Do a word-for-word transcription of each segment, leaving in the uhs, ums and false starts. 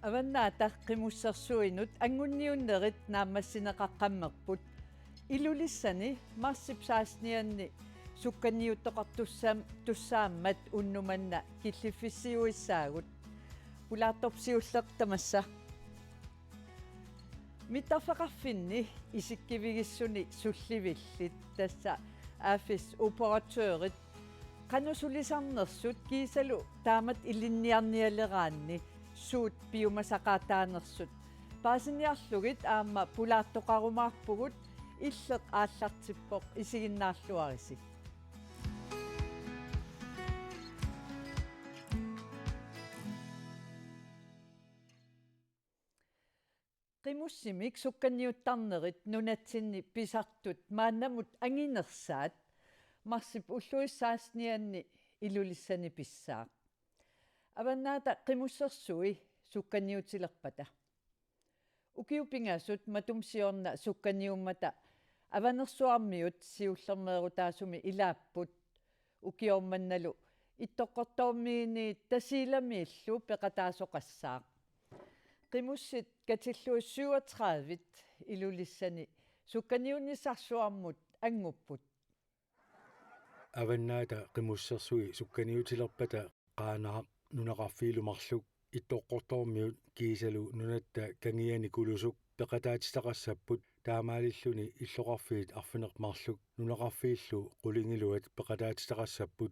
Avannaata Qimussersuinut anguniunnerit naammassineqaqqammerput. Ilulissani marsip sekstenianni sukkaniuttoqartussam-, tussaammat unnuk manna killiffissiuissaagut. Pulaartorp siulleq tamassa. Mittarfeqarfinni isikkivigissuni sullivillit, tassa aaffisoperatørit, qanoq sulisarnersut kiisalu taamatut ilinniarnialeraanni suut piumasaqaataanersut paasiniarlugit aamma pulaartoqarumaarpugut. Illeq aallartippoq, isiginnaarluarisi. Qimussimik sukkaniuttarnerit nunatsinni pisartut maannamut anginersaat marsip ulluisa sekstenianni Ilulissani pissaaq. Avannaata Qimussersui sukkaniutilerpata. Ukiut pingasut matuma siorna sukkaniummata Avanersuarmiut siullermeerutaasumi ilaapput. Ukioq mannalu Ittoqqortoormiiniit Tasiilamiillu peqataasoqassaaq. Qimussit katillugit syvogtredive Ilulissani sukkaniunnissarsuarmut angupput. Avannaata Qimussersui sukkaniutilerpata Qaanaaq nunaqarfiilu marluk Ittoqqortoormiut kiisalu Nunatta Kangiani Kulusuk peqataatitaqassapput, taamaalilluni illoqarfiit arfineq-marluk nunaqarfiillu qulingiluat peqataatitaqassapput.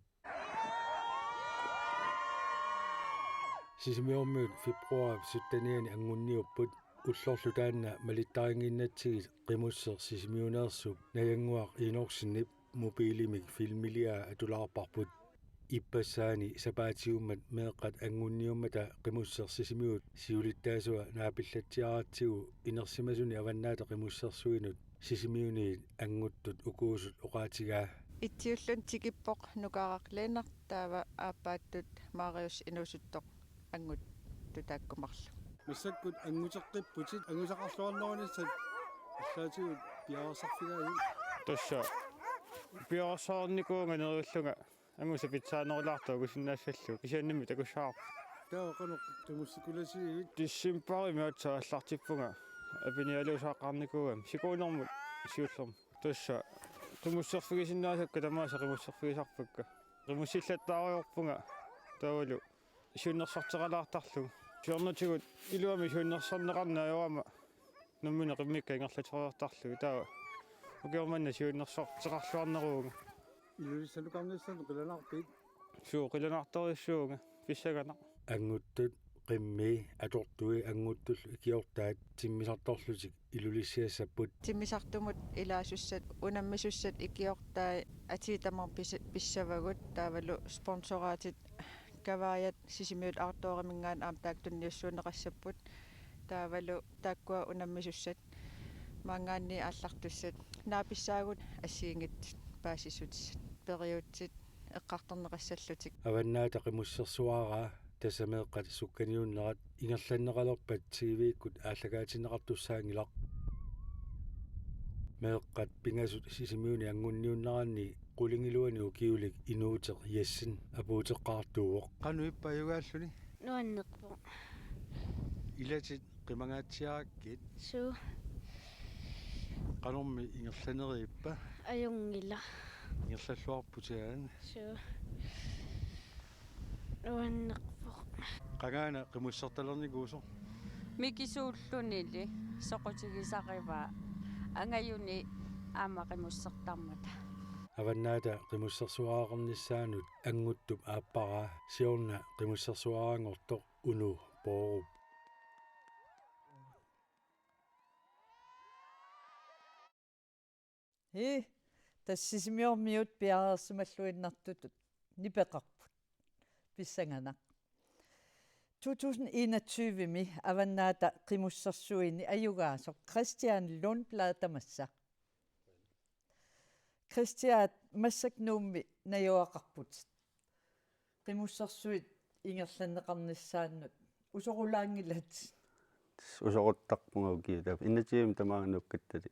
Sisimiormiut februarip syttenianni angunniupput, ullorlu taanna malittarinnginnatsigit Qimusseq Sisimiuneersup Najannguaq Enoksenip mobilimik filmiliaa atulaarparput. Ippassaani sapaatiummat meeqqat angunniummata Qimusseq Sisimiut siulittaasua naapillatsiaratsigu inersimasuni Avannaata Qimussersuinut Sisimiuniit anguttut ukuusut oqaatigaa. Itsiulluni tikippoq Nukaaraq Lennert, taava aappaattut Marius Inuusuttoq anguttut taakku marluk. Massakkut anguteqqipputit, angusaqarluarnerunissat allaatigut piareersarfigaajuk? Tassa piareersaarnikuuvunga neriullunga angusat pitsaanerulaartut angusinnaassallugu, kisiannimi takussavarput. Taava qanoq qimussikulatigigut? Decembarimi aatsaat aallartippunga apinialuusaaqqaarnikuugama sikuunermut siullermut. Tassa qimusserfigisinnaasakka tamaasa qimusserfigisarpakka. Qimussillattaarujoorpunga taavalu siunnersorteqalaartarlugu. Siornatigut iluamik siunnersorneqarneq ajorama nammineq qimmikka ingerlatereertarlugit, taava ukioq manna siunnersorteqarluarneruvunga. Ilulissanukarnissanut qilanaarpit? Suu, qilanaartorujussuuvunga, pissanganaq. Anguttut, qimmii, atortui anguttullu ikiortaat timmisartorlutik Ilulissiassapput. Timmisartumut ilaasussat, unammisussat ikiortai atii tamarmik pis-, pissavagut, taavalu sponsoratit Kavaajat Sisimiut Outdooriminngaanniit aamma taakku tunniussuunneqassapput. Taavalu taakkua unammisussat, maanngaanniit aallartussat, naapissaagut assigiinngitsut paasissutissat, periutsit eqqartorneqassallutik. Avannaata Qimussersuaraa tassa meeqqat sukkaniunnerat ingerlanneqalerpat T V-kkut aallakaatinneqartussaanngilaq. Meeqqat pingasut Sisimiuni angunniunneranni qulingiluani ukiulik Inuuteq Jessen apuuteqqaartuuvoq. Qanoq ippa ajugaalluni? Nuannerpoq. Ilatit qimangaatsiarakkit? Suu. Qanormi ingerlanerippa? Ajunngilaq. Ingerlalluarputit aana? Suu. Nuannerpoq. Qangaana qimussertalernikuusoq? Mikisuullunili soqutigisarivaa angajuni aamma qimussertarmata. Avannaata Qimussersuareernissaanut anguttup aapparaa siorna qimussersuaraanngortoq Uno Bourup. Hi, tassa Sisimiormiut piareersimalluinnartutut nipeqarput. Pissanganaq. To tusind enogtyve-mi Avannaata Qimussersuini ajugaasoq Christian Lundblad tamassa. Christian, massakkut Nuummi najugaqarputit. Qimussersuit ingerlanneqarnissaannut usorulaanngilatit? Usoruttarpunga ukiut. Taava enogtyve tamaanga nuukkattali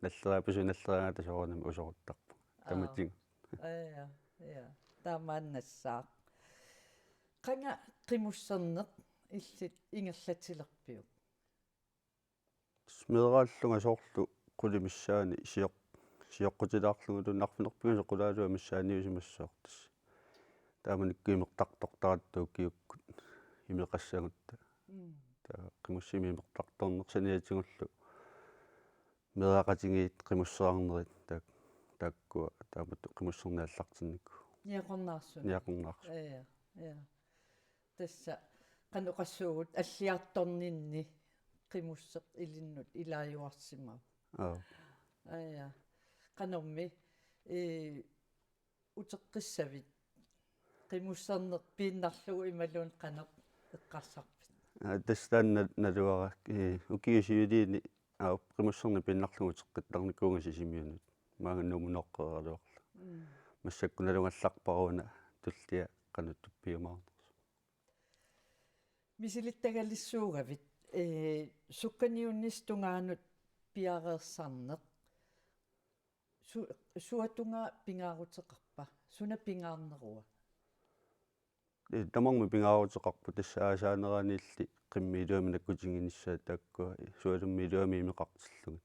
nalleriaapassuit nalleriaangatta soorunami usoruttarpunga. Aa. Tamatigut. Ja, ja. Taamaannassaaq. Qanga qimusserneq illit ingerlatilerpiuk? Meeraallunga soorlu qulit missaanni sioq-, sioqqutilaarlugulu arfineq-pingasut qulaaluat missaaniusimassaaq tassa. Taamanikkut imertartortaratta ukiukkut imeqassagutta. Mm. Taava qimussimik imertartorneq saniatigullu meeraqatigiit qimusserarnerit taak-, taakkua taamatut qimusserneq aallartinnikuuvoq. Niaqornaarsunik. Niaqornaarsunik. Ja, ja. Tassa qanoq oqassuugut alliartorninni qimusseq ilinnut ilaajuarsimavoq. Aap. Aja. Qanormi, ee, uteqqissavit qimusserneq piinnarlugu imaluunniit qanoq eqqarsarpit? Aa, tassa taanna naluara, ee, ukiut siuliini, aa, qimusserneq piinnarlugu uteqqittarnikuuvunga Sisimiunut. Maanga Nuummut nooqqeeraluarlunga. Mm. Massakkut nalugallarpara una tullia qanoq tuppiumaarnersoq. Misilittagalissuugavit, ee, sukkaniunnissap tungaanut piareersarneq. Su-, suatungaa pingaaruteqarpa? Suna pingaarnerua? Ee, tamarmik pingaaruteqarput, tassa aasaaneraniilli qimmit iluamik nakkutiginissaat taakkua, sualummik iluamik imeqartillugit.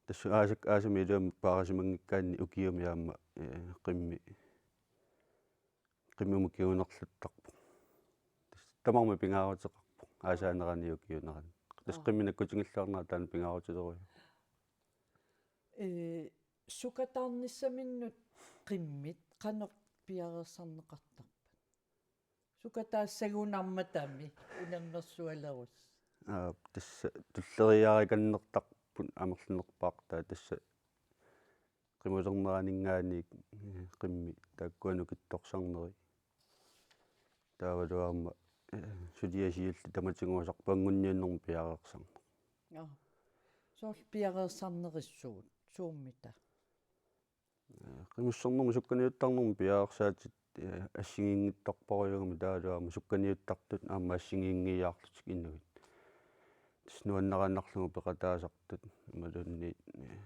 Tassa aasak-, aasamik iluamik paarisimanngikkaanni ukiumi aamma, ee, qimmit qimmimut kingunerluttarpoq. Tassa tamarmik pingaaruteqarpoq, aasaanerani ukiuunerani. Tassa Aa. qimmit nakkutigilluarnera taanna pingaarutilerujuk. Ee, sukataarnissaminnut qimmit qanoq piareersarneqartarpat? Sukataassagunarmatami unammersualerusi. Aa, tassa tulleriiaarikannertarput amerlanerpaartaat, tassa qimulerneraninngaanniit, ee, qimmit taakkua nukittorsarneri. Taavalu aamma, ee, suliaq siulleq tamatigoortarpoq, anngunniunnermik piareersarneq. Joo. Soorlu piareersarnerissuugut, suummita? Ee, qimussernermut sukkaniuttarnermut piareersaatit, ee, assigiinngitsorparujuugamik, taavalu aamma sukkaniuttartut aamma assigiinngiiaarlutik inuit. Tassa nuannariinnarlugu peqataasartut, imaluunniit, ee,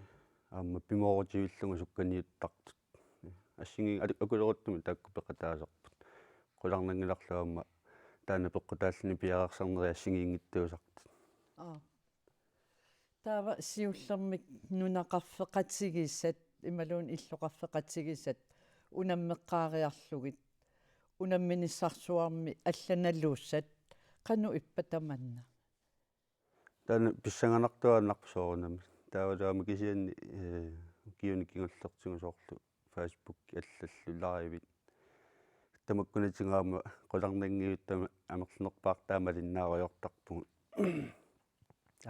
aamma pimoorutivillugu sukkaniuttartut. Assigiin-, ali-, akuleruttumik taakku peqataasarput. Qularnanngilarlu aamma taanna peqqutaalluni piareersarneri assigiinngitsuusartut. Aa. Taava siullermik nunaqarfeqatigisat, imaluunniit illoqarfeqatigisat, unammeqqaariarlugit, unamminissarsuarmi allanaluusat, qanoq ippa tamanna? Taanna pissanganartuaannarpoq soorunami. Taavalu aamma kisianni, ee, ukiuni kingullertigut soorlu Facebook allallu live-it. Tamakkunatigut aamma qularnanngivittut amerlanerpaartaat malinnaarujoortarpugut.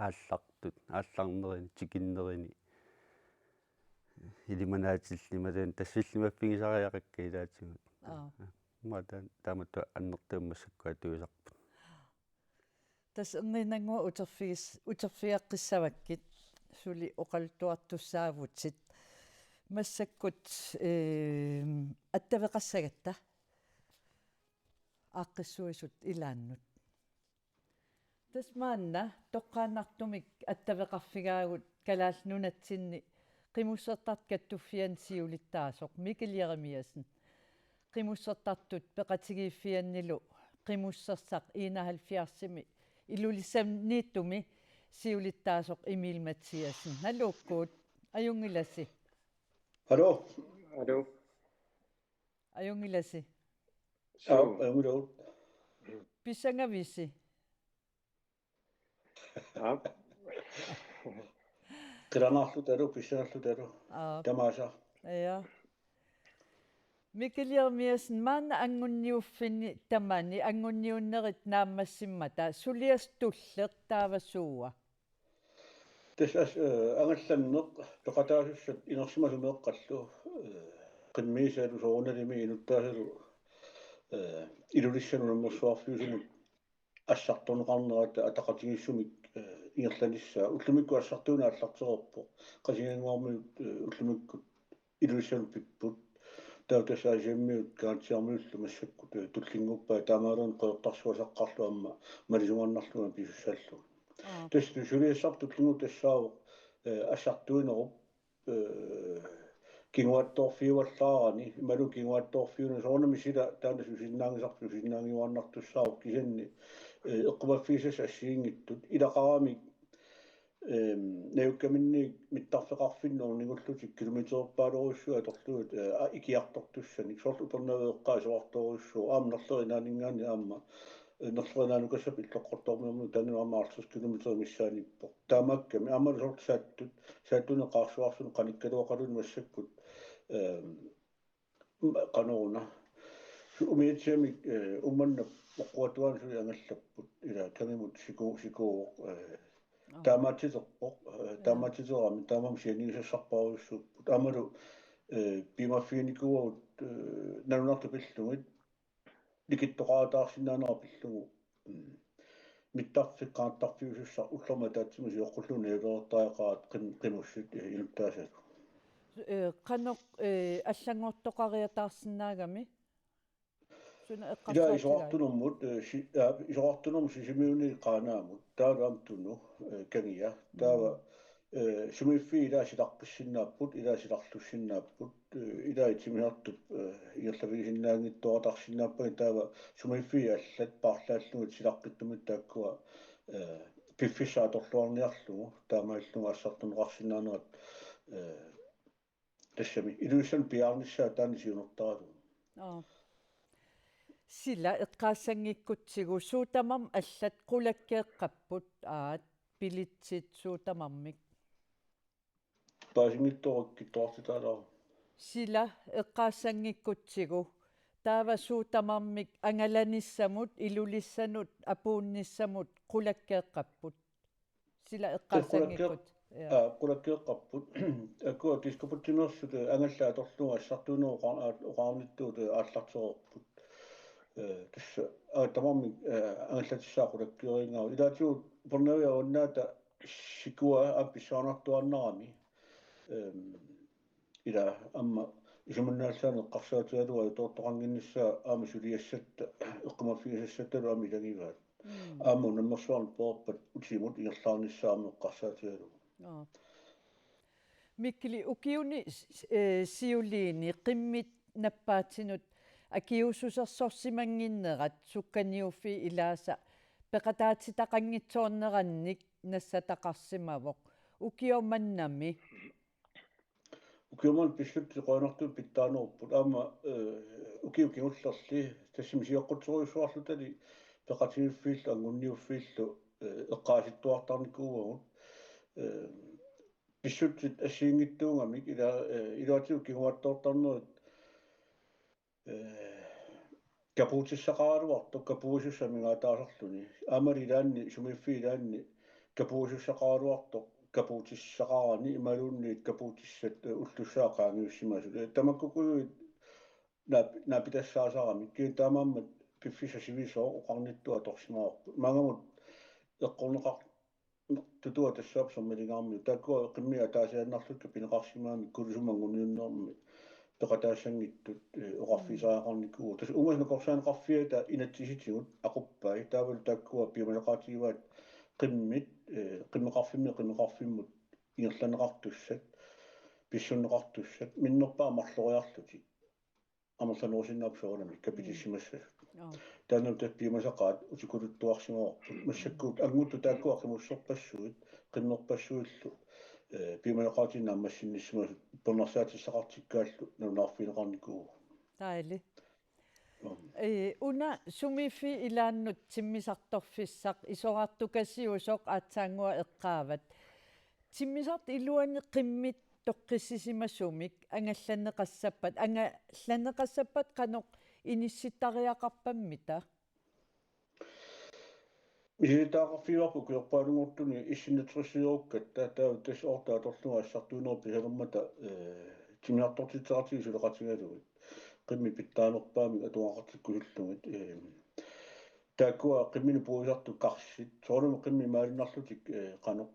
Aallartut, aallarnerini, tikinnerini, ilimanaatillit imaluunniit tassillimaffigisariaqakka ilaatigut. Aap. Aamma taan-, taamatut annertuumik massakkut atuisarput. Tassa erniinnannguaq uterfigis-, uterfigeqqissavakkit, suli oqaluttuartussaavutit. Massakkut, ee, attaveqassagatta aaqqissuisut ilaannut. Tassa maanna toqqaannartumik attaveqarfigaagut Kalaallit Nunatsinni Qimussertartut Kattuffianni siulittaasoq Mikkel Jeremiassen, Qimussertartut Peqatigiiffiannilu Qimussersaq enoghalvfjerdsimi Ilulissaniittumi siulittaasoq Emil Mathiassen. Haluukkut, ajunngilasi. Hallo. Hallo. Ajunngilasi. Suu. Aap, ajunngilaq. Pissangavisi? Aap. Qilanaarlutalu, pissangarlutalu. Aap. Tamaasa. Ja. Mikkel Jeremiassen, maanna anngunniuffinni tamani, anngunniunnerit naammassimmata, suliassaq tulleq taava suua? Tassa as-, eh, angallanneq peqataasussat inersimasut meeqqallu, eh, qimmiisalu soorunalimi inuttaasalu, eh, Ilulissanut Unammersuarfiusumut assartorneqarnerata ataqatigiissumik, eh, ingerlanissaa. Ullumikkut assartuuneq aallartereerpoq. Qasigiannguarmiut, eh, ullumikkut Ilulissanut pipput. Taava tassa Aasiammiut Kangaatsiarmiullu massakkut, eh, tullinnguuppaat, taamaalilluni Qeqertarsuaq Saqqarlu aamma malisunnarnarlunga pisussaalluni. Aap. Tassa suliassarput tullinnguup tassaavoq, eh, assartuinerup, eh, kinguaattoorfiuallaarani, imaluunniit kinguaattoorfiunera, soorunami sila taanna susinnaanngisarput susinnaanngiuarnartussaavoq, kisianni eh, eqqumaffigisassat assigiinngitsut ilaqarami, eh, najukkaminni mittarfeqarfinni ornigullutik kilometererpaalorujussuit atorlugit, eh, a-, ikiartortussanik, soorlu Upernaviup eqqaa isorartorujussuuvoq, aamma Nerlerinaaninngaanniit aamma, eh, Nerlerinaanukassapput Illoqqortoormiormiut, taanna aamma halvtreds kilometer missaaniippoq. Taamaakkami aamma soorlu saattut, saattunik eqqaasuarsunik qanikkaluaqaluunniit massakkut, eh, qanoruna. Su-, umiatsiamik, eh, Uummannap oqquatuaani suli angallapput, ila kangimut siku-, sikuuvoq, eh, Aa. Taamaatsiterpoq, eh, Aa. Taamaatsiterami, taamaammat sianigisassarpassuupput. Aammalu, eh, piumaffiginikuuagut, eh, nalunartut pillugit, likittoqaataarsinnaanera pillugu, mm, mittarfik qanittarfiusussaq ullormut ataatsimut sioqqullugu najugaqaat qim-, qimussit, eh, inuttaasalu. Eh, qanoq, eh, allanngortoqariataarsinnaagami? Suna eqqarsaatigaat? Ila isorartunermut, eh, si-, aa, isorartunermut Sisimiuni Qaanaamut. Taava aamma Tunu, eh, Kangia. Taava, mm, eh, sumiiffiit ila silaqqissinnaapput, ila silarlussinnaapput, eh, ila timmisartup, eh, ingerlavigisinnaanngitsoortarsinnaapput, taava sumiiffiit allat paarlaallugit silaqqittumik taakkua, eh, piffissaq atorluarniarlugu, taamaalilluni assartuneqarsinnaanerat, eh, tassami Ilulissani piaarnissaa taanna siunertaralugu. Aa. Sila eqqaassanngikkutsigu suut tamarmik allat qulakkeeqqapput, aat, billetsit suut tamarmik. Paasinngitsoq kittoortitaalaarpoq. Sila eqqaassanngikkutsigu taava suut tamarmik angalanissamut, Ilulissanut apuunnissamut qulakkeeqqapput. Sila eqqaassanngikkutsigu. Qulakkee-, ja, aa, qulakkeeqqapput. Akua diskobugtimeersut, eh, angallat atorlugu assartuunerup oqa-, aa-, oqarnittut, eh, aallartereerput. Eh, tassa, aa, tamarmik, eh, angallatissaat qulakkeeriingaat. Ilaatigut Upernaviup avannaata sikua aamma pissanganartuaannarami. Ehm, ila aamma isumannaallisaaneq eqqarsaatigalugu ajutoortoqannginnissaa aamma suliassatta, eqqumaffigisassattalu aamma ilagivaat. Mm. Aamma unammersuarneq pereerpat utimut ingerlaarnissaa aamma eqqarsaatigalugu. Aa. Mikkeli, ukiuni s-, s-, eh, siuliini qimmit nappaatinut akiuussusersorsimannginnerat sukkaniuffiit ilaasa peqataatitaqanngitsoornerannik nassataqarsimavoq. Ukioq mannami. Ukioq manna pissutsit qujanartumik pitsaanerupput. Aamma, eh, ukiut kingullerni tassami sioqqutserujussuarlutali peqatigiiffiillu, anguniuffiillu, eh, eqqaasittuartarnikuuagut. Eh, pissutsit assigiinngitsuugamik ila-, eh, ilaatigut kinguaattoortarnerit, eh, kapuutissaqaraluartoq kapuuisussaq amigaataasarluni. Aamma ilaanni, sumiiffiit ilaanni kapuuisussaqaraluartoq kapuutissaqarani imaluunniit kapuutissat, eh, ullussaat qaangiussimasut. Eh, tamakkuuguit naap-, naapitassaasaramik. Kisianni taamaammat piffissaq sivisooq oqarnittut atorsimavarput. Maannamut eqqorneqar-, tutua tassaavoq Sermilingaarmiut. Taakkua qimmit ataasiinnarlutik pineqarsimagamik Kulusummi anguniunnermi peqataassanngitsut, eh, oqarfigisariaqarnikuuvoq. Tassa uunga nakorsaaneqarfiata inatsisitigut aquppai. Taavalu taakkua piumasaqaatigivaat qimmit, eh, qimmeqarfimmiit qimmeqarfimmut ingerlanneqartussat, pissunneqartussat, minnerpaamik marloriarlutik amerlanerusinnaapput soorunami kapitissimassasut. Aa. Taanna tassa piumasaqaat utikuluttuarsimavarput. Massakkut anguttut taakkua qimusserpassuit, qimmerpassuillu, eh, piumasaqaatinik naammassinnissimasut uppernarsaatissaqqartikkaallu nalunaarfigineqarnikuuvoq. Dejligt. Mm. Eh, una sumiiffiit ilaannut timmisartorfissaq isorartukasiusoq aatsaannguaq eqqaavat. Timmisartoq iluani qimmit toqqissisimasumik angallanneqassappat, angallanneqassappat qanoq inissittariaqarpammita? Misilittagaqarfigaarput ukiorpaalunngortuni issinnateqarsiorukkatta, taava tassa oortaq atorlugu assartuunerup pisalermata, eh, timmisartortitseqatigiit suleqatigalugit. Qimmit pitsaanerpaamik atugaqartikkusullugit. Eh, taakkua qimminik puisartut karsit. Soorunami qimmit maalinnarlutik, eh, qanoq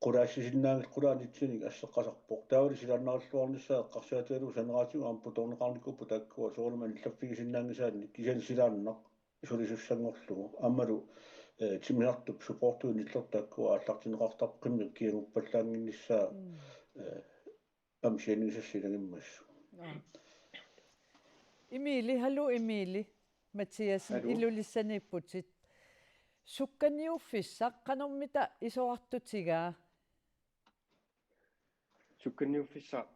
qulaassisinnaanngillat, qulaanitsinik asseqqasarpoq. Taavalu silaannarluarnissaa eqqarsaatigalugu saneraatigut aamma putoorneqarnikuupput taakkua soorunami anillaffigisinnaanngisaannik, kisianni silaannaq sulisussanngorlugu. Aammalu, eh, timmisartup supportup nillertut taakkua aallartinneqartarput qimmit kiaguppallaannginnissaa, mm, eh, aamma sianigisassat ilagimmassuk. Aa. Emili, hallo Emili. Mathiassen, Aluu. Ilulissaniipputit. Sukkaniuffissaq qanormita isorartutigaa? Sukkaniuffissaq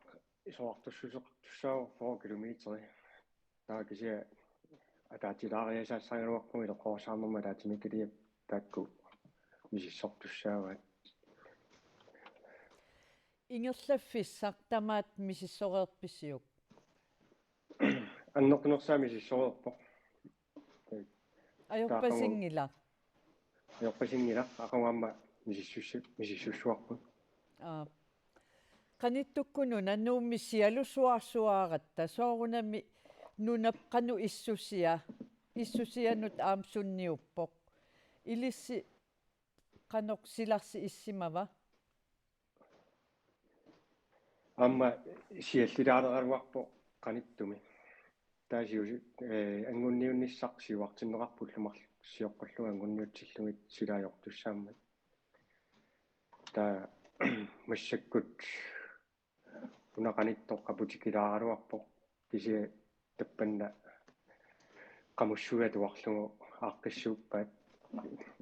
isorartussuseqartussaavoq fyrre kilometeri. Taava kisianni ataatsilaariasaassagaluarpunga ileqqorissaarnermut ataatsimiititaliap taakku misissortussaavaat. Ingerlaffissaq tamaat misissoreerpisiuk? Annertunersaat misissoreerpoq. Ajorpasinngilaq. Ajorpasinngilaq, aqagu aamma misissussu-, misissussuarput. Aa. Qanittukkut nuna Nuummi sialusuarsuaratta, soorunami nunap qanoq issusia, issusianut aamma sunniuppoq. Ilissi qanoq silarsi issimava? Aamma siallilaaleraluarpoq qanittumi. Taava siusi-, eh, anguniunnissaq siuartinneqarpoq ullut marluk sioqqullugu anguniutsillugit sila ajortussaammat. Taava massakkut una qanittoq qaputikilaaraluarpoq, kisianni tappanna qamussuit atuarlugu aaqqissuuppaat,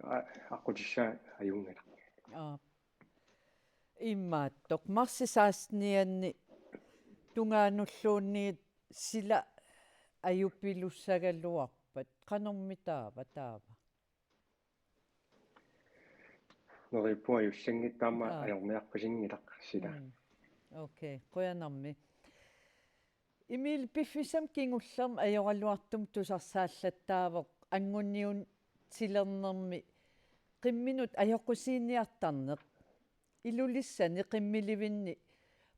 a-, aqqutissaa ajunngilaq. Aa. Imaattoq, marsip sekstenianni tungaanulluunniit sila ajupilussagaluarpat. Qanormitaava taava? Neriuppunga ajussanngitsoq aamma. Aa. Ajorniarpasinngilaq sila. Mm. Okay, qujanarmi. Emil, piffissami kingullermi ajoraluartumik tusarsaallattaavoq anguniutilernermi qimminut ajoqusiiniartarneq. Ilulissani qimmilivinni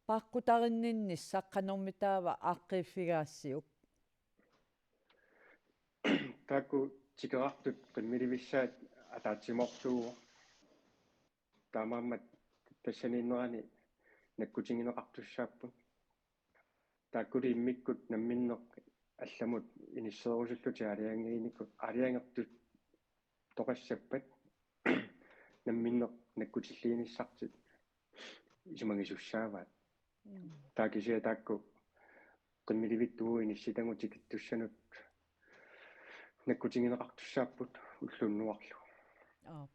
paaqqutarinninnissaq qanormitaava aaqqiiffigaassiuk? Taakku tikerartut qimmilivissaat ataatsimoorsuuvoq. Taamaammat tassaniinnerani nakkutigineqartussaapput. Taakkuli immikkut namminneq allamut inisseerusullutik aalajangiinikkut aalajangertut toqassappat namminneq nakkutilliinissartik isumagisussaavaat. Mm. Taava kisianni taakku qimmilivittut inissitagut tikittussanut nakkutigineqartussaapput ulloq unnuarlu. Aap.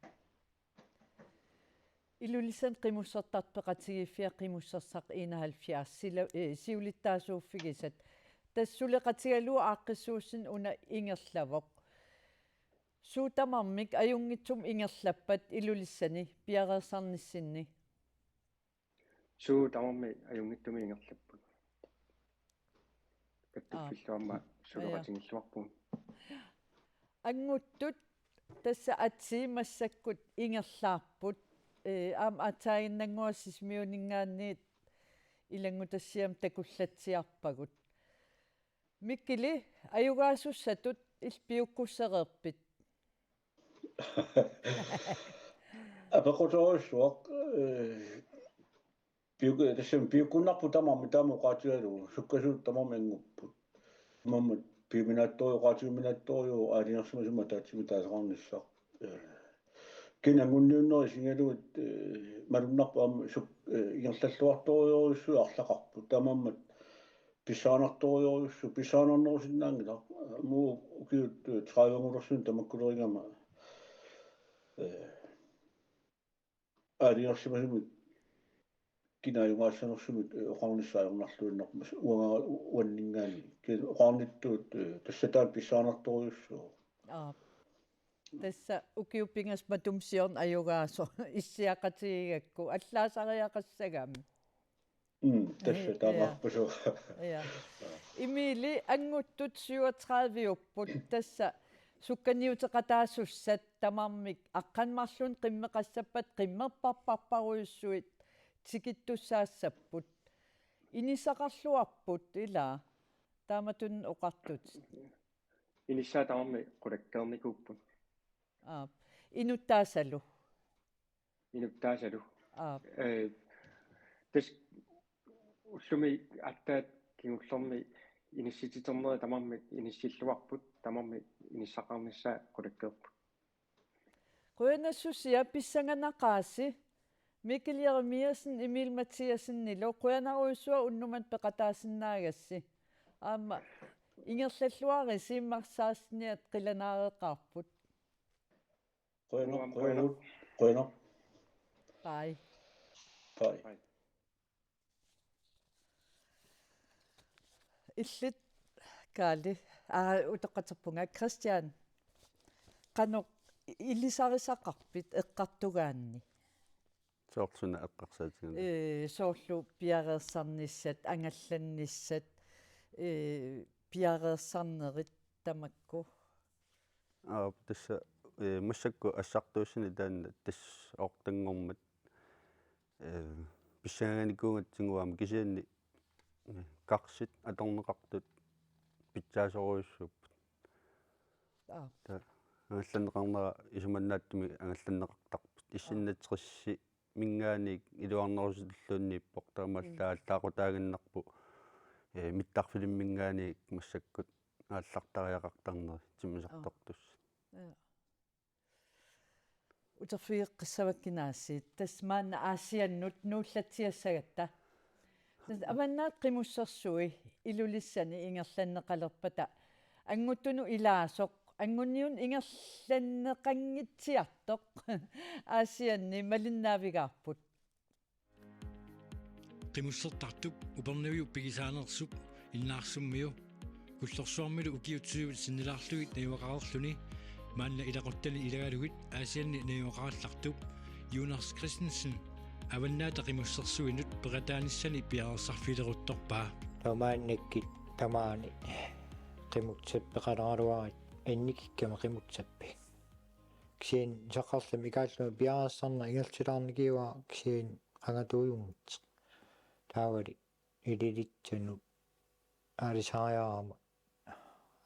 Ilulissani Qimussertartut Peqatigiiffiat, Qimussersaq enoghalvfjerds, sila-, eh, siulittaasuuffigisat. Tassa suleqatigalugu aaqqissuussineq una ingerlavoq. Suut tamarmik ajunngitsumik ingerlappat Ilulissani piareersarnissinni? Suut tamarmik ajunngitsumik ingerlapput. Kattuffillu aamma, aa, suleqatigilluarpugut. Anguttut tassa atii massakkut ingerlaapput. Ee, aamma aatsaaginnannguaq Sisimiuninngaanniit ilanngutassiami takullatsiarpagut. Mikkili, ajugaasussatut illit piukkussereerpit? Apeqqutorujussuaq, eh, piuk-, tassami piukkunnarpoq tamarmik, taama oqaatigalugu sukkasuut tamarmik angupput. Tamarmik piuminaattoruju-, oqaatigiuminaattorujuuvoq aalajangersimasumik ataatsimik taaseqarnissaq. Eh, kina anguniunnerit isigigalugit, eh, malunnarpoq aamma suk-, eh, ingerlalluartorujorujussuit arlaqarput. Taamaammat pissanganartorujorujussuuvoq, pissanganarnerusinnaanngilaq. Muu ukiut, eh, tredive-ngulersunit tamakkulerigama, eh, aalajangersimasumik kina ajugaassanersumik, eh, oqarnissaq ajornarluinnarpoq uanga uanninngaanniit. Kina oqarnittut, eh, tassa taanna pissanganartorujussuuvoq. Aap. Tassa ukiut pingasut matuma siorna ajugaasoq issiaqatigigakku allaasariaqassagami. Mm, tassa. Eh, ja. Taamaappoq suu. Ja. Emili, anguttut syvogtredive-upput, tassa sukkaniuteqataasussat tamarmik aqqaneq-marlunnik qimmeqassappat qimmerparparparujussuit tikittussaassapput. Inissaqarluarput, ilaa, taamatut oqartut? Inissaat tamarmik qulakkeernikuupput. Aap. Inuttaasalu? Inuttaasalu. Aap. Eh, tassa ullumi aatsaat kingullermi inissititernerit tamarmik inissilluarput, tamarmik inissaqarnissaat qulakkeerput. Qujanassusia, pissanganaqaasi. Mikkel Jeremiassen, Emil Mathiassenilu qujanarujussuaq unnuk manna peqataasinnaagassi. Aamma Ingerlalluarisi, immarsaassiniat qilanaareqaarput. Qujanaq, qujanaq, qujanaq. Bye. Bye. Illit Kaali, aa, utoqqaterpunga, Christian. Qanoq ilisarisaqarpit eqqartugaanni? Soorlu suna eqqarsaatigalugu. Ee, soorlu piareersarnissat, angallannissat, ee, piareersarnerit tamakku. Aap, tassa, ee, massakkut assartuussineq taanna tassa oortanngormat, ee, pissanganikuugatsigu aamma kisianni, ee, karsit atorneqartut pitsaasorujussuupput. Aap. Taava angallanneqarnera isumannaatsumik angallanneqartarput. Issinnatserissiminngaanniit iluarnerusutulluunniippoq, taamaallaat allaaqutaaginnarpoq, ee, mittarfilimingaanniit massakkut aallartariaqartarneri timmisartortussat. Ja. Uterfigeqqissavakka aasiit. Tassa maanna Aasiannut nuullatsiassagatta. Tassa Avannaata Qimussersui Ilulissani ingerlanneqalerpata annguttunut ilaasoq, anguniunut ingerlanneqanngitsiartoq Aasianni malinnaavigaarput. Qimussertartup Upernaviup pigisaanersup Innaarsummiu Kullorsuarmilu ukiut tyvit sinnilaarlugit najugaqareerluni maanna ilaquttani ilagalugit Aasianni najugaqarallartup Jonas Christensen Avannaata Qimussersuinut peqataanissani piareersarfigileruttorpaa. Taamaannakkut tamaani qimussappeqaleraluarit annikikkama qimussappi. Kisianni saqqarlumi ikaallugu piareersarneq ingerlatilaarnikiuara kisianni angatuujunngitsoq. Taavali ililitsanut aalisariarama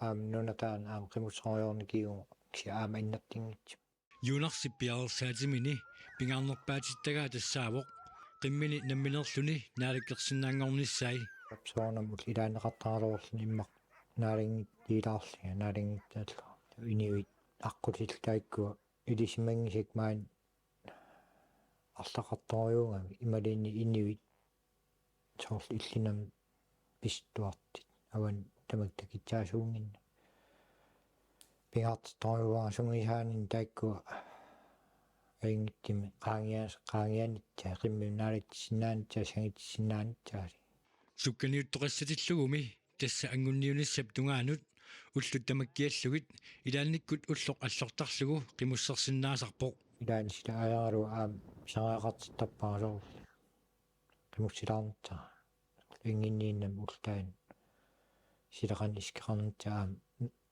aamma nunataanut aamma qimusserujoornikiuvoq kisianni aamma annertunngitsumik. Jonarsip piareersaatimini pingaarnerpaatittagaa tassaavoq qimmini nammineerluni naalakkersinnaanngornissai. Soorunami ullut ilaanneqartaraluarluni immaqa naalanngitsilaarlunga naalanngitsaallunga inuit aqqutillit taakkua ilisimanngisakka maani arlaqartorujuugami imaluunniit inuit soorlu illit nammineq pisuttuartut avani tamakku takutsaasuunnginnakku. Pingaartittorujuuara sungiusaaninni taakkua ajunngitsumik qaangias-, qaangianissai qimmimi naalatissinnaanissai sangitsissinnaanissai. Sukkaniuttoqassatillugumi tassa anguniunissap tungaanut ullut tamakkiallugit ilaannikkut ulloq allortarlugu qimussersinnaasarpoq. Ilaanni sila aalalu aamma pisariaqartittarpara soorlu qimussilaarnissara. Inginniinnam ultaanut sila qanoq isikeqarnissaq aamma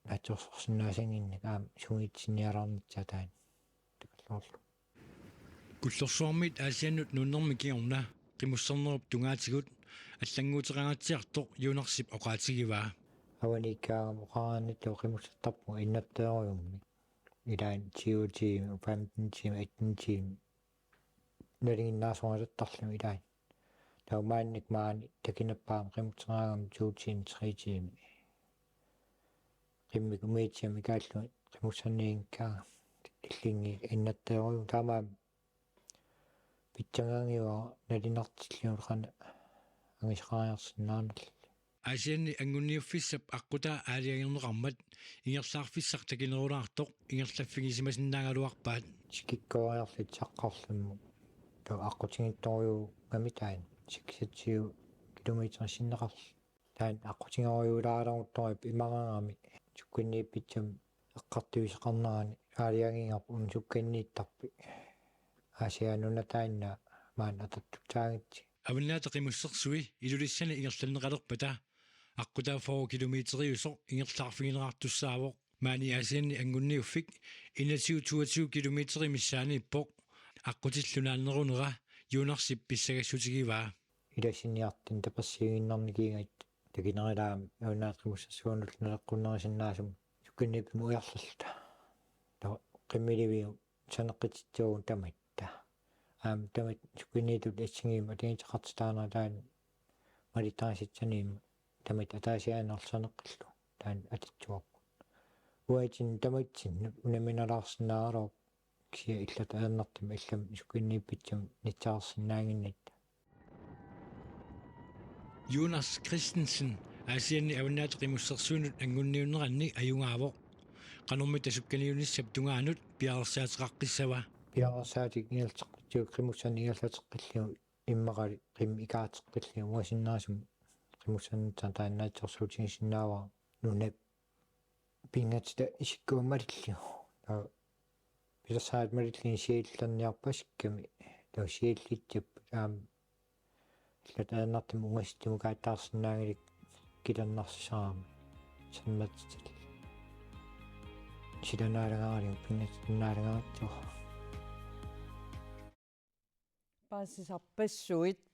naatsorsorsinnaasannginnakku aamma sungiutsinialaarnissaq taanna takulluarlugu. Kullorsuarmiit Aasiannut nuunnermi kingorna qimussernerup tungaatigut allannguuteqangaatsiartoq Jonarsip oqaatigivaa. Avaniikkaangama oqaraannatillugu qimussartarpunga innerteerujummik. Ilaanni tyve timer, femten timer, atten timer nalinginnaasorilertarlunga ilaanni. Taava maannakkut maani takinerpaamik qimusseraangama to timer, tre timer. Qimmikkumiitsimik ikaallugu qimusserniinngikkaangama illinngi innerteerujummik taamaammat pitsanngaanngilara nalunartillugu qanoq angisaqariarsinnaanerluta. Aasianni anguniuffissap aqqutaa aalajangerneqarmat ingerlaarfissaq takinerulaartoq ingerlaffigisimasinnaagaluarpaat. Sikikkooriarluta saqqarlummi taava aqqutigiittorujuugami taanna seksogtyve kilometer sinneqarluni. Taanna aqqutigerujulaaruttorujussuuvoq imaanngimmat sukkanniippissami eqqartuisoqarnerani aalajangiinnarpoq una sukkanniittarput. Aasiaat nunataanna maani atortussaagatsigit. Avannaata Qimussersui Ilulissani ingerlanneqalerpata aqqutaa fyrre kilometeriusoq ingerlaarfigineqartussaavoq. Maani Aasianni anguniuffik enogtyve toogtyve kilometeri missaaniippoq. Aqqutillu naannerunera Jonarsip pissagassutigivaa. Ilassiniartut tapersiiginnarnikiigatta takinerulaamik Avannaata Qimussersuinullu naleqqunnerusinnaasumik sukkanniippimmi ujarlerluta. Taava qimmiliviup saneqqutissaagut tamatta. Aamma tamatta sukkanniittut assigiimmik atugassaqartitaanerat taanna malittarisassanermut tamatta ataasiaannarlu saneqqullugu taanna atussavarput. Uatsinnut tamatsinnut unamminalaarsinnaagaluarpoq kisianni illuta ajornartumik allamik sukkanniippissami nassaarsinnaannginnatta. Jonas Christensen Aasianni Avannaata Qimussersuinut anngunniunneranni ajugaavoq. Qanormita sukkaniunissap tungaanut piareersaateqaqqissava? Piareersaatit ingerlateqqittugut, qimussanik ingerlateqqillugu, immaqalu qimmit ikaateqqillugu, uanga sinnerusumik qimussanut taannaatsorsuutigisinnaavara nunap pinngatitta isikkuamik malillugu. Taava pilersaarutit malillugit siallerniarpasikkami, taava siallitsipput aamma allatut ajornartumik ungasissummik kaattarsinnaanngilaq kilernarsisarami. Sammatsil silanaalagaarlunga pinngatitta naalagaartuuvoq. Paasisarpassuit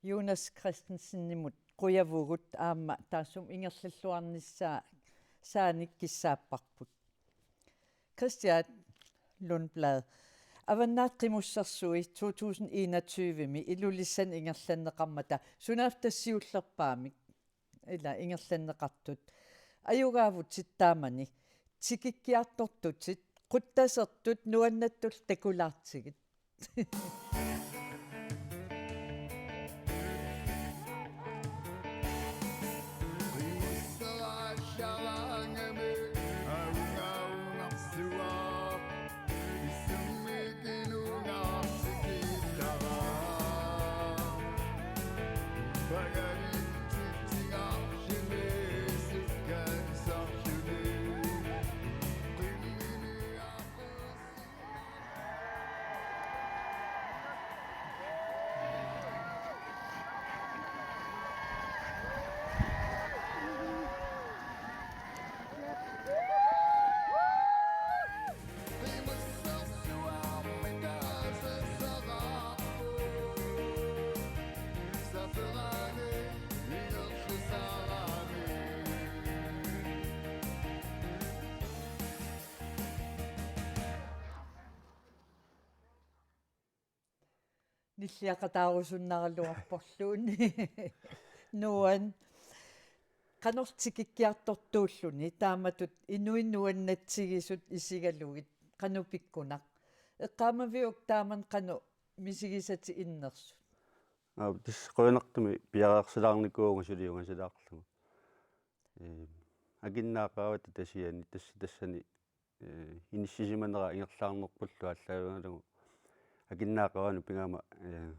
Jonas Christensenimut qujavugut aamma taassuma ingerlalluarnissaa saanik kissaapparput. Kristian Lundblad, Avannaata Qimussersui to tusind enogtyve-mi Ilulissani ingerlanneqarmata sunaaffa tassa siullerpaamik, ila ingerlanneqartut, ajugaavutit taamani, tikikkiartortutit, quttasertut nuannattullu takulaartigit. Nilliaqataarusunnaraluarporluunniit. Nuan. Qanoq tikikkiartortuulluni taamatut inuit nuannatsigisut isigalugit qanoq pikkunaq. Eqqaamaviuk taamani qanoq misigisatit innersut? Aa, tassa qujanartumik piareersilaarnikuuvunga suli ungasilaarlugu. Ee, Akinnaaqaavata tasiani tassa tassani, ee, inissisimanera ingerlaarnerpullu aallaavigalugu Akinnaaqaavani pigama, ee,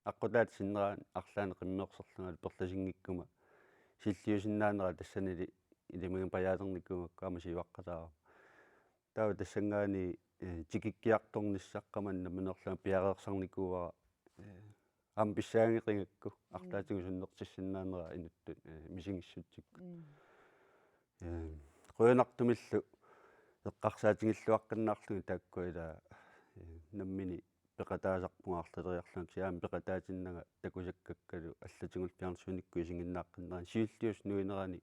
aqqutaata sinnera arlaannik qimmeerserlungalu perlasinngikkuma silliusinnaanera tassanili ilimaginnginnama pajaalernikuugakku aamma siuaqqataarama. Taava tassanngaanniit, ee, tikikkiartornissaqqamani nammineerlunga piareersarnikuuara, ee, aamma pissanganaqigakku arlaatigut sunnertissinnaanera inuttut, ee, misigissutsikkut. Mm. Ee, qujanartumillu eqqarsaatigilluaqqinnaarlugit taakkua ila, ee, nammineq peqataasarpunga arlaleriarlunga kisianni aamma peqataatinnanga takusakkakkalu allatigullu fjernsynikkut isiginnaaqqinnerani siulliup nuinerani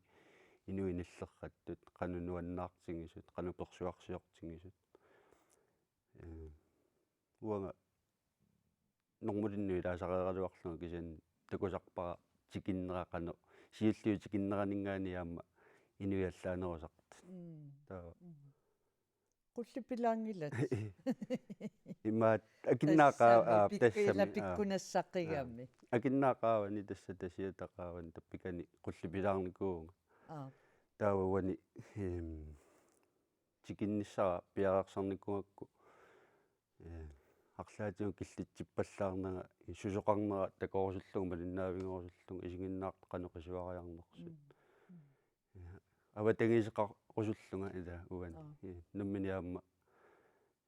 inuit nillerrattut qanoq nuannaartigisut qanoq persuarsiortigisut. Ee, uanga normulinnut ilaasareeraluarlunga kisianni takusarpara tikinnera qanoq siulliup tikinneraninngaanniit aamma inuit allaanerusartut. Mm. Taava. Mm. Qullipilaanngilat. Imaat Akinnaaqaa-, tassami aa, pikku-, ila tassami, aa. Pikkunassaqigami. Aa. Akinnaaqaavani tassa tasiata qaavani tappikani qullipilaarnikuuvunga. Aa. Taava uani, em, tikinnissara piareersarnikuugakku, ee, arlaatigut killitsippallaarnanga susoqarnera takorusullugu malinnaavigerusullugu isiginnaartut qanoq qisuariarnersut. Mm. Mm. Ee, avatangiiseqarusullunga ila uani. Aa. Ee, nammineq aamma,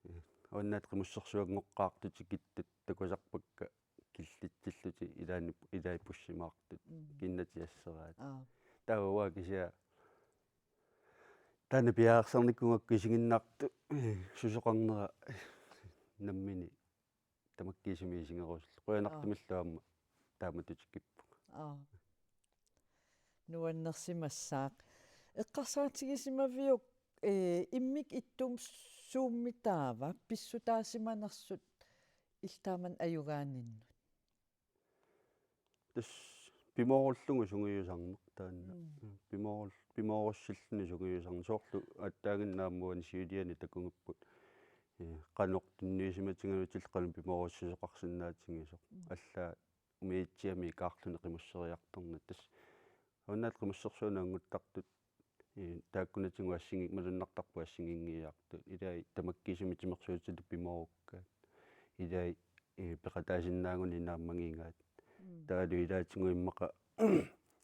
ee, Avannaata Qimussersuanngoqqaartut tikittut takusarpakka killitsillutik ilaanni, ilai pussimaartut. Mm. Kiinnatit asseraat. Aa. Taava uanga kisianni taanna piareersarnikuugakku isiginnaartut susoqarnera nammineq tamakkiisumik isigerusullugu. Qujanartumillu aamma taamatut tikippunga. Aa. Nuannersimassaaq. Eqqarsaatigisimaviuk, ee, immikkut ittumik suummi taava pissutaasimanersut illit taamani ajugaaninnut? Tassa pimoorullugu sungiusarneq taanna. Mm. Pimoorul-, pimoorussilluni sungiusarneq. Soorlu aatsaaginnaq aamma uani siuliani takugipput. Ee, qanoq tunniusimatigalutillu qanoq pimoorussuseqarsinnaatigisoq. Mm. Allaat umiatsiami ikaarluni qimusseriartorneq. Tassa Avannaata qimussersuuneq annguttartut, ee, taakkunatigut assingi-, malunnartarput assigiinngiiaartut. Ilai tamakkiisumik timersuutitut pimoorukkaat. Ilai, ee, peqataasinnaagunik naammagigaat. Mm. Taavalu ilaatigut immaqa